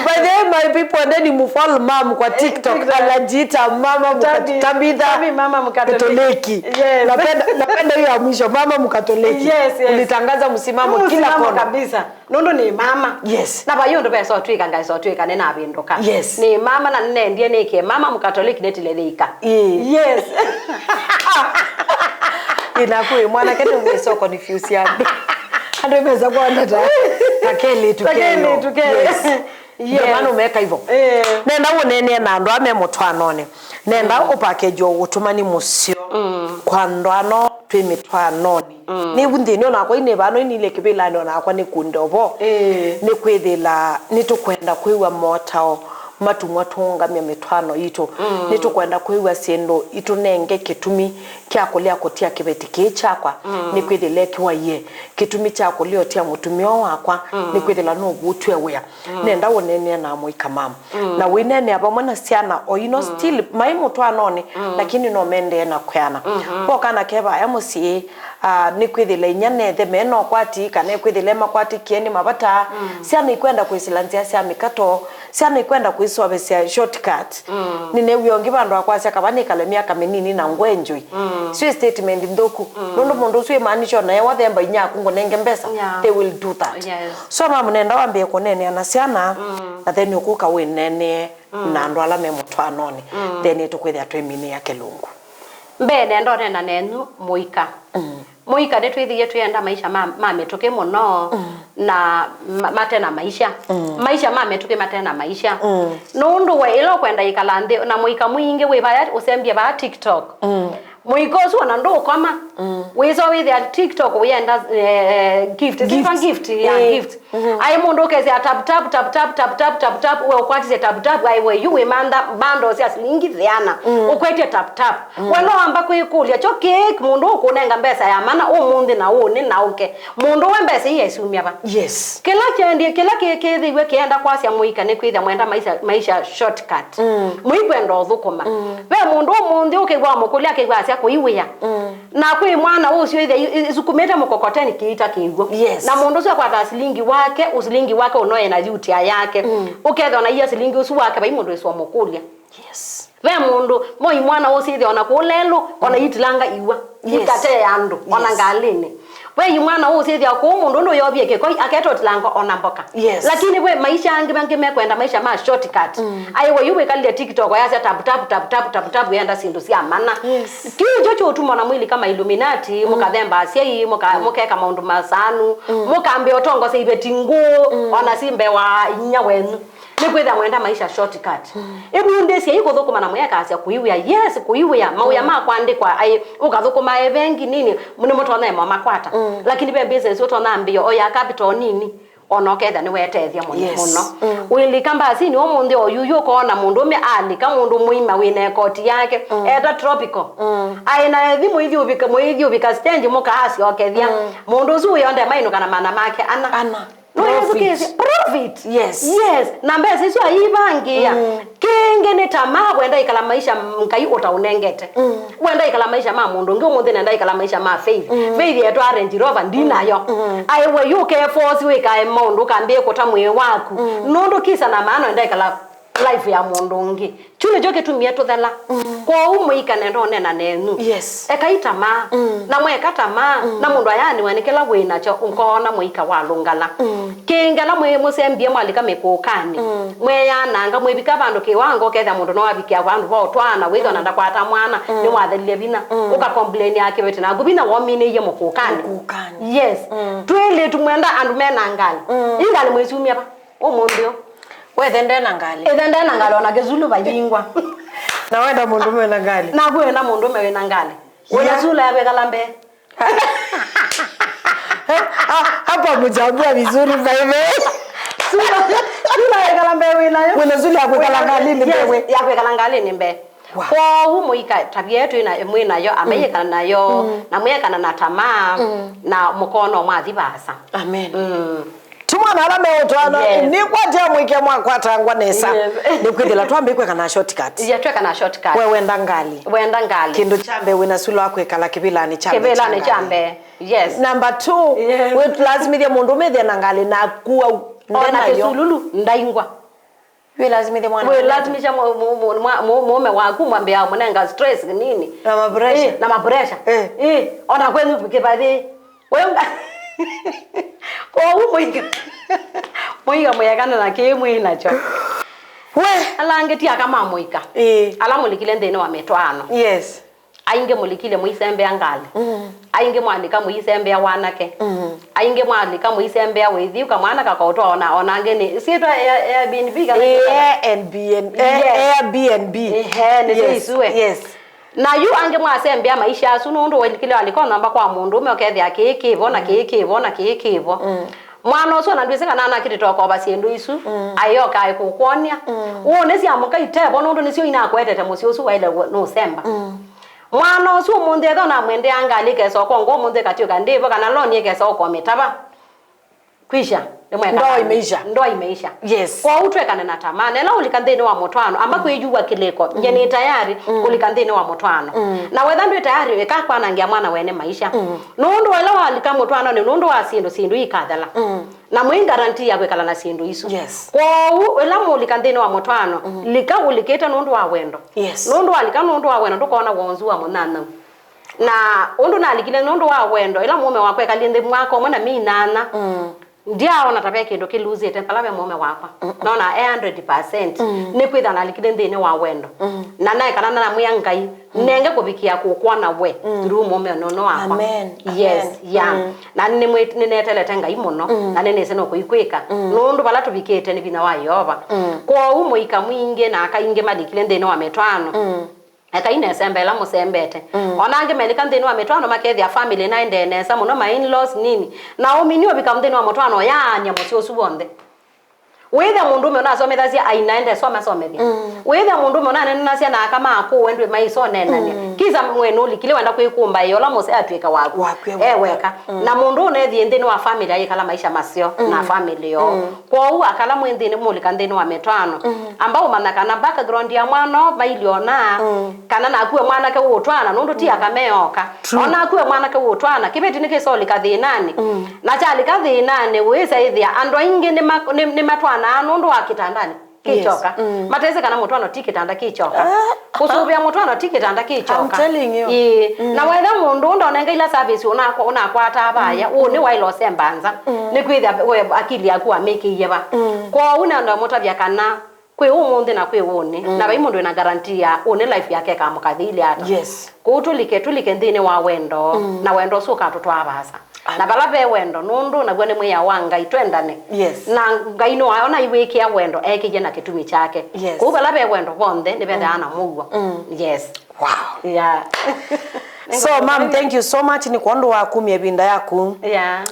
By the way, my people, endeni mufollow mom kwa TikTok. TikTok. Anajiita mama Muka- Tabi. Tabitha Tabi mama Mkatoliki. Katoliki. Yes. Napenda, napenda hiyo ya mwisho, mama Mkatoliki. Yes, yes. Ulitangaza msimamo kila kona. Msimamo kabisa. Nũndũ nĩ mama. Yes. Na vai ũndũ vesa ũtwĩka, ngaisa ũtwĩka nĩnavĩndũka. Yes. Nĩ mama na nĩnendie nĩke mama Mkatoliki nĩtile thĩika. Ĩĩ. Yes. Inakuĩ mwanake nĩ mwĩsoko ni fiusi andũ. Andũ mesa kwona ta kakeli tukeli. Kakeli tukeli. Yes. Yes. Ndio maana umeweka hivyo. Eh. Nenda ũneenea na andũ ame mũtwanone. Nenda mm. Ũpackage ũtũmani mũseo mm. Kwa andũ ano twĩ mĩtwanoni. Mm. Nĩ vu nthĩnĩ onakwa inĩ vano inile kĩvĩlanĩ onakwa nĩ kunde ovo. Ĩĩ. Nĩ kwĩthĩla nĩtũkwenda kwĩw'a motao matumwa tũũngamya mĩtwano yitũ. Mm. Nĩtũkwenda kwĩw'a syĩndũ itũnenge kĩtumi kya kũlea kũtia kĩveti kĩĩ kyakwa. Mm. Nĩ kwĩthĩla kĩwaie kĩtumi kya kũlea ũtia mũtumĩa wakwa. Mm. Nĩ kwĩthĩla nũvutw'e wĩa. Mm. Nenda ũneenea na amũika mama. Mm. Na ũineenea vamwe na syana o ino mm. Still mai mũtwanonĩ mm. Lakini no mendee na kweana. Mm-hmm. Vo kana ke vaya mũsyĩ, ah, nĩ kwĩthĩla inya nethe mena ũkwati kana ekwĩthĩla emakwatĩkie nĩ mavata. Mm. Syana ikwenda kwĩsĩla nzĩa sya mĩkato, syana ikwenda kwĩsovesya shortcut. Mm. Nĩneew'ie ũngĩ vandũ akwasya kava nĩkale myaka mĩnini na ngwenjoi. Mm. Sio statement nthũku. Mm. Nũndũ mũndũ ũsu ĩmaanisha ona ewa themba inya aku ngũnenge mbesa, yeah. They will do that. Yes. So mama nenda wambĩe kũneenea na syana mm. Na then ũkũka wĩneenee mm. Na andũ ala me mũtwanonĩ mm. Then tũkwĩthĩa twĩminĩa kĩlungu. Mbee nenda ũneena nenyu mũika. Mm. Mũika nĩtwĩthĩie twĩenda maisha ma, ma mĩtũkĩ mũno mm. Na ma, mate na maisha mm. Maisha ma mĩtũkĩ mate na maisha mm. Nũndũ we ĩla ũkwenda ĩkala nthĩ na mũika mwingĩ wĩ vaya ũsembie vaa TikTok mm. Mũika ũsu ona ndũkoma mm. Wĩsa wĩthĩa TikTok ũyenda eh, gift. Gift. Sifa gift ya eh. Gift mm-hmm. Ai mũndũ ũkesĩa tap tap tap tap tap tap tap tap we ũkwatisye tap tap ai we yu wĩmantha bundle sya silingi thĩana mm. Ũkwetye tap tap mm. We no wamba kwĩkũlya kyo kĩĩ mũndũ ũkũnenga mbesa ya mana ũmũnthĩ na ũnĩ na ũke mũndũ we mbesa ii esumya va? Yes. Kĩla kĩendie kĩla kĩkĩthĩiwe kĩenda kwasya mũika nĩ kwĩthĩa mwenda maisha, maisha shortcut mm. Mũikwenda ũthũkũma mm. Ve mũndũ ũmũnthĩ ũkĩw'a mũkũlya akĩw'a asya kũiwĩa mm. Na kwĩ mwana ũsio ĩthĩa isukumĩte mũkokoteni kĩita kĩw'o. Yes. Na mũndũ ũcio akwata silingi wake, ũsilingi wake ũnoe na yutia yake mm. Ũkethwa na iya silingi ũsu wake vai mũndũ ĩswa mũkũlya. Yes. Ve mũndũ moi mwana ũsio ĩthĩa ona kũũ lelũ ona mm. Itilanga iwa yes. Ikatee andũ yes. Ona ngalĩnĩ. Ve yu mwana ũsĩthya kũu mũndũ ũndũ yovie kĩkoi aketwa ũtilangwa ona mboka. Yes. Lakini ve maisha angĩ mangĩ mekwenda maisha ma shortcut mm. Aiwe yu wĩkalile TikTok yasya tap tap tap tap tap tap yenda syĩndũ sya mana. Yes. Kĩu kyo kyũtuma ona mwili kama Illuminati mm. Mũkathemba asyai mũka, mm. Mũkeka maũndũ masanu mm. Mũkambĩa ũtongosya iveti ngũũ mm. Ona simbe wa inya wenyu. Nĩkwĩthĩa mwenda maisha shortcut. Mm. Ĩvundĩsyei kũthũkũma na mũyekasya kũiwĩa. Yes, kũiwĩa. Mawĩa mm. Ma kwandĩkwa aĩ ũkathũkũma evengi nini nĩmũtonya ĩmwe makwata. Mm. Lakini ve business ũtonya ambĩĩa o ya capital nini ona ũkethĩa nĩwetethya mũno. Yes. Mũno. Mm. Ũilika mbasinĩ ũmũnthĩ o yuyu ũkoona mũndũũme alika mũndũ mũima wĩna ĩkoti yake mm. Eta tropical. Mm. Aĩ na ĩthi mũithyũvika mũithyũvika stage mũkaasya okethya. Mm. Mũndũ ũsu wĩonde mainũka na mana make ana. Ana. No profit. Yĩthukĩĩsye profit. Yes. Yes. Na mbesa isu aiivangĩĩa. Mm. Kĩngĩ nĩ tamaa wenda ikala maisha Ngai ũtaũnengete. Mm. Wenda ikala maisha ma mũndũ ũngĩ ũmũnthĩ nenda ikala maisha ma Faith. Mm. Faith yetwa Range Rover ndinayo. Mm. Aiwe yu ũkeforce wĩkae maũndũ ũkambĩe kũta mwĩĩ waku. Mm. Nũndũ kisa na maana wenda ikala life ya mũndũ ũngĩ. Kyu nĩkyo kĩtumie tũthela. Mm. Kwoou mũika nenda ũneena nenyu. Yes. Ekai tamaa. Mm. Na mweka tamaa, mm. Na mũndũ ayaanĩwa nĩ kĩla wĩ nakyo, ũkoona mũika walũngala. Mm. Kĩngĩ ala mwĩ mũsembie mwalika mĩkũũkanĩ. Mm. Mweyananga, mwĩvika vandũ kĩwango, ũkethĩa mũndũ no avikĩa vandũ va ũtwaana, wĩthwa na ndakwata mwana, mm. Nĩwathelile vinya. Mm. Ũkakomplainia kĩveti naku, vinya wominĩie mũkũũkanĩ. Mũkũũkanĩ. Yes. Mm. Twĩlĩtu mwenda andũ mena ngalĩ. Mm. Ii ngalĩ mwĩsumya va? Ũmũnthĩ ũ. Wethe ndena ngalĩ. Ethe ndena ngalĩ ona kĩsulu vayingwa. Na wenda mũndũme wĩna ngalĩ. Naku wenda mũndũme wĩna ngalĩ. Wĩna sula ya kwĩkala mbee. Ah, hapa mchambua vizuri by the way. Sula, sula ya kwĩkala mbee wĩnayo. Wĩna sula ya kwĩkala ngalĩnĩ mbee. Yes, ya kwĩkala ngalĩnĩ mbee. Wow. Kwoou mũika tavia ĩyo twĩ na, mwĩ nayo, amai ĩkana nayo, na mwĩekana na tamaa, na mũkoona mwathi vaasa. Amen. Mm. Tumwana ala me ũtwaano, yes, nĩkwatĩa mũike mwakwatangwa nesa. Yes. Nĩkwĩthĩla twambĩkweka na shortcut. Ya tweka na shortcut. We wenda ngalĩ. Wenda ngalĩ. Kĩndũ kya mbee, wĩna sula wa kwĩkala kĩvĩlanĩ kya mbee. Kĩvĩlanĩ kya mbee. Yes. Number two, yes, wĩlasimĩthye mũndũ ũmĩthĩa na ngalĩ na kuau. Ona kĩsululu ndaingwa. Wĩlasimĩthye mwana. Wĩlasimisha mũũme waku, mwambĩaa mũnenga stress nini. Na mapuresha. Eh, na mapuresha. Eh. Eh, ona kwenyu kĩvathĩ. Wewe nga- Kwoou mũika. Mũika mũyekana na kĩĩ mwĩ nakyo. We. Ala angĩ ti aka ma mũika. Eh. Ala mũlikile nthĩnĩ wa mĩtwaano. Yes. Aingĩ mũlikile mũisembea ngalĩ. Mm. Aingĩ mwalika mũisembea wanake. Mm. Aingĩ mwalika mũisembea wĩthiu kamwana kakaũtwa ona, ona angĩ nĩ syĩtwa Air- Airbnb kana Airbnb. Yes. Airbnb. Ehe, nĩ Yes, isue. Yes. Na yu angĩ mwasembea maisha asu nũndũ walikile walika ũnamba kwa mũndũ ũme ũkethĩa kĩĩ kĩvo na kĩĩ kĩvo na kĩĩ kĩvo. Mm. Mwana ũsu ona ndwĩsĩ kana anakĩtĩte ũkova syĩndũ isu. Mm. Ayoka aĩkũkwony'a. Mm. Ũũ nĩ sya mũka itevo nũndũ nĩsyo inakwetete mũsyĩ ũsu waĩle nũsemba. Mm. Mwana ũsu ũmũnthĩ ethĩwa namwendea ngalĩ ĩkesa ũkongo ũmũnthĩ ĩkatw'ĩka ndĩvo kana loni ĩkesa ũkomĩtava. Kwisha, nĩmweka Ndoa imeisha. Ndoa imeisha. Yes. Kwoou twekane na tamaa. Na ĩla ũlika nthĩnĩ wa mũtwaano, amba kwĩyuwa kĩlĩko. Nyie nĩ tayari kũlika nthĩnĩ wa mũtwaano. Na wetha ndwĩ tayari, ĩka kwanangĩa mwana wene maisha. Nũndũ ĩla walika mũtwaanonĩ, nũndũ wa syĩndũ, syĩndũ ikathela. Na mwĩ guarantee ya kwĩkala na syĩndũ isu. Yes. Kwoou, ĩla mũũlika nthĩnĩ wa mũtwaano, lika ũlikĩte nũndũ wa wendo. Yes. Nũndũ walika nũndũ wa wendo, ndũkona wonzu wa mũnyanyaũ. Na ũndũ nalikile nũndũ wa wendo, ĩla mũũme wakwa ekalie nthĩ mwaka ũmwe na myei nyanya, ndyaaona ta ve kĩndũ kĩlusĩte vala ve mũũme wakwa. Nona e hundred percent. Nĩkwĩtha nalikile nthĩnĩ wa wendo. Na naekana namwĩa Ngai, nenge kũvikĩa kũkwona we through mũũme ũnũnũ wakwa. Amen. Yes, amen. Yeah. Na nĩmwĩ- nĩnetelete Ngai mũno, na nĩnĩsĩ nũkũikwĩka. Nũndũ vala tũvikĩte nĩ vinya wa Yeova. Kwoou mũika mwingĩ na aka aingĩ malikile nthĩnĩ wa mĩtwaano. Ekai nesembea ĩla mũsembete. Ona angĩ melika nthĩnĩ wa mĩtwaano makethĩa family naendee nesa mũno, ma in-laws nini. Na ũmini ũvika nthĩnĩ wa mũtwaano yaany'a mũsyĩ ũsu w'onthe. Wĩthĩa mũndũũme ũnasomethasya aina ende soma somethya. Wĩthĩa mũndũũme ũnanenanasya na aka ma kũũ endwĩ maisoneenany'a. Kisa we nũlikile wenda kwĩkũmbaĩa ũla mũsee atw'ĩka waku. Waku e weka. E weka. Na mũndũ ũnethie nthĩnĩ wa family ayĩkala maisha maseo na family yoo. Kwoou aka ala mwĩ nthĩnĩ, mũlika nthĩnĩ wa mĩtwaano, amba ũmanya kana background ya mwana ũũ vailyona, kana naku we mwanake ũũtwaana, nũndũ ti aka me oka. True. Ona naku we mwanake ũũtwaana, kĩveti nĩkĩsolika thĩnanĩ. Na kyalika thĩnanĩ, wĩsa ĩthĩa andũ aingĩ nĩma- nĩ- nĩmatwaanaa nũndũ wa kĩtandanĩ kĩ kyoka. Yes. Matesĩ kana mũtwaano ti kĩtanda kĩ kyoka. Kũsũvĩa mũtwaano ti kĩtanda kĩ kyoka. I'm telling you. Ĩĩ. Na wetha mũndũ ũũ ndonenga ila service ũnakwa- ũnakwataa vaya, ũũ nĩwaĩle ũsemba nza. Nĩkwĩthĩa we akili yaku wamĩkĩie va. Kwoou nenda mũtavya kana kwĩ ũmũnthĩ na kwĩ ũnĩ, na vai mũndũ wĩna guarantee ya ũnĩ life yake ĩkamũkathĩilye ata. Yes. Kwoou tũlike, tũlike nthĩnĩ wa wendo, na wendo ũsu ũkatũtwaa vaasa. Na vala ve wendo, nũndũ naw'o nĩ mwĩao wa Ngai, twendane. Yes. Na Ngai nĩwaona aiwĩkĩa wendo, ekĩie na kĩtumi kyake. Yes. Kwoou vala ve wendo vonthe, nĩvethĩawa na mũuo. Yes. Wow. Yeah. So, mom, thank you so much nĩ kwondũ wa kumya ĩvinda yaku. Yeah.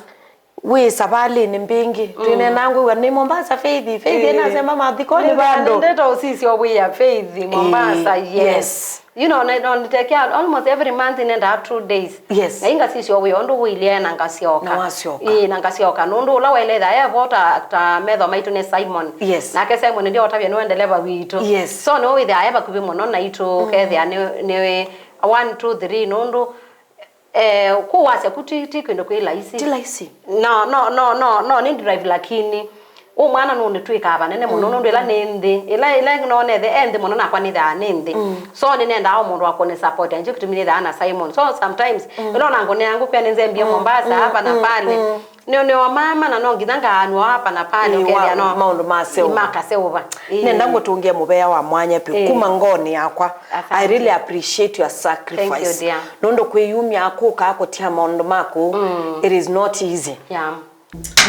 Wĩ savalĩnĩ mbingĩ. Twĩneenaa ngwĩw'a nĩ Mombasa, Faith. Faith ĩnasemba mathikonĩ vandũ. Nĩndeta ũsisya wĩa Faith Mombasa. Yes. You know, na- no, nĩtekea almost every month nĩndaa two days. Yes. Na ingasisya wĩa ũndũ ũilyĩ na ngasyoka. Na wasyoka. Ĩĩ, na ngasyoka. Nũndũ ũla waĩle ĩtha evo ta, ta metho maitũ nĩ Simon. Yes. Nake Simon ndio ũtavya nĩwe ndeleva witũ. Yes. So nĩwe wĩthĩaa e vakuvĩ mũno naitũ, kethĩa nĩ, nĩ one, two, three, nũndũ Eh, kũwasya ku ti, ti kĩndũ kwĩ laisi. Ti laisi. No, no, no, no, no, nĩ drive lakini. Ũ mwana nũnĩtw'ĩkaa vanene mũno, nũndũ ĩla nĩ nthĩ. Ĩla, ĩla nonethe e nthĩ mũno nakwa nĩthaa nĩ nthĩ. So nĩnendaa o mũndũ wa kũnĩ support. Nĩkyo kĩtumi nĩthaa na Simon. So sometimes, ĩla ona ngũnea ngũkwĩa nĩnzembie Mombasa, hapa na pale. Nĩ, nĩomaa mana no nginya ngaanw'a hapa na pale, ũkethĩa no maũndũ maseũva. Makaseũva. Ĩĩ. Nenda ngũtũngĩe mũvea wa mwanya vyũ kuma ngoonĩ yakwa. Asante. I really appreciate your sacrifice. Thank you, dear. Nũndũ kwĩyumya kũka kũtia maũndũ maku, it is not easy. Yeah.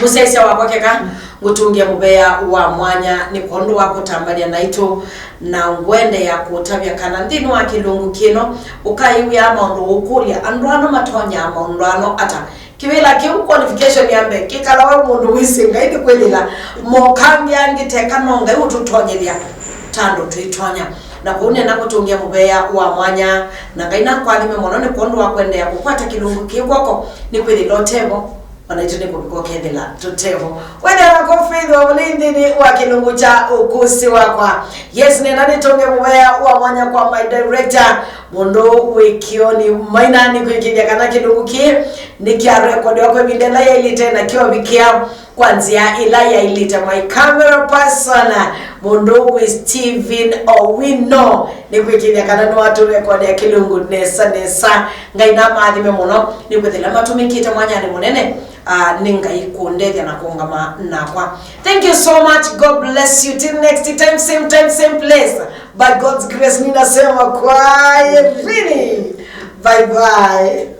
Mũsyaĩĩsya wakwa, keka ngũtũngĩe mũvea wa mwanya nĩ kwondũ wa kũtambanĩa naitũ, na ngwendeea kũtavya kana nthĩnĩ wa kĩlungu kĩno ũkaiw'ĩa maũndũ ũkũlya, andũ ano matonyaa maũndũ ano ata? Kĩvĩla kĩu, qualification ya mbee, kĩkala we mũndũ wĩsĩ Ngai nĩkwĩthĩla mokangĩ angĩ teka no Ngai ũtũtonyethya ta andũ twĩtonya. Na kũu nĩenda kũtũngĩa mũvea wa mwanya, na Ngai nakwathime mũno nĩ kwondũ wa kũendeea kũkwata kĩlungu kĩĩ kw'oko, nĩkwĩthĩla ũtevo, o naitũ nĩkũvika ũkethĩla tũtevo. Wethĩa nako Faith wa Mũlei nthĩnĩ wa kĩlungu kya ũkũsĩ wakwa. Yes, nĩenda nĩtũnge mũvea wa mwanya kwa my director, mũndũ wĩ kĩoni maina, nĩkwĩkĩthya kana kĩlungu kĩĩ nĩkyarekondiwa kwa ĩvinda ĩla yaĩlĩte na kyovikĩa kwa nzĩa ĩla yaĩlĩte. My camera person, mũndũ wĩ Steven Owino, nĩkwĩkĩthya kana nĩwatũrekondia kĩlungu nesa nesa. Ngai namaathime mũno, nĩkwĩthĩla matũmĩkĩte mwanyanĩ mũnene, ah, nĩ Ngai kũndethya na kũũngama nakwa. Thank you so much. God bless you. Till next time, same time, same place. By God's grace, ninasema kwaherini. Bye bye.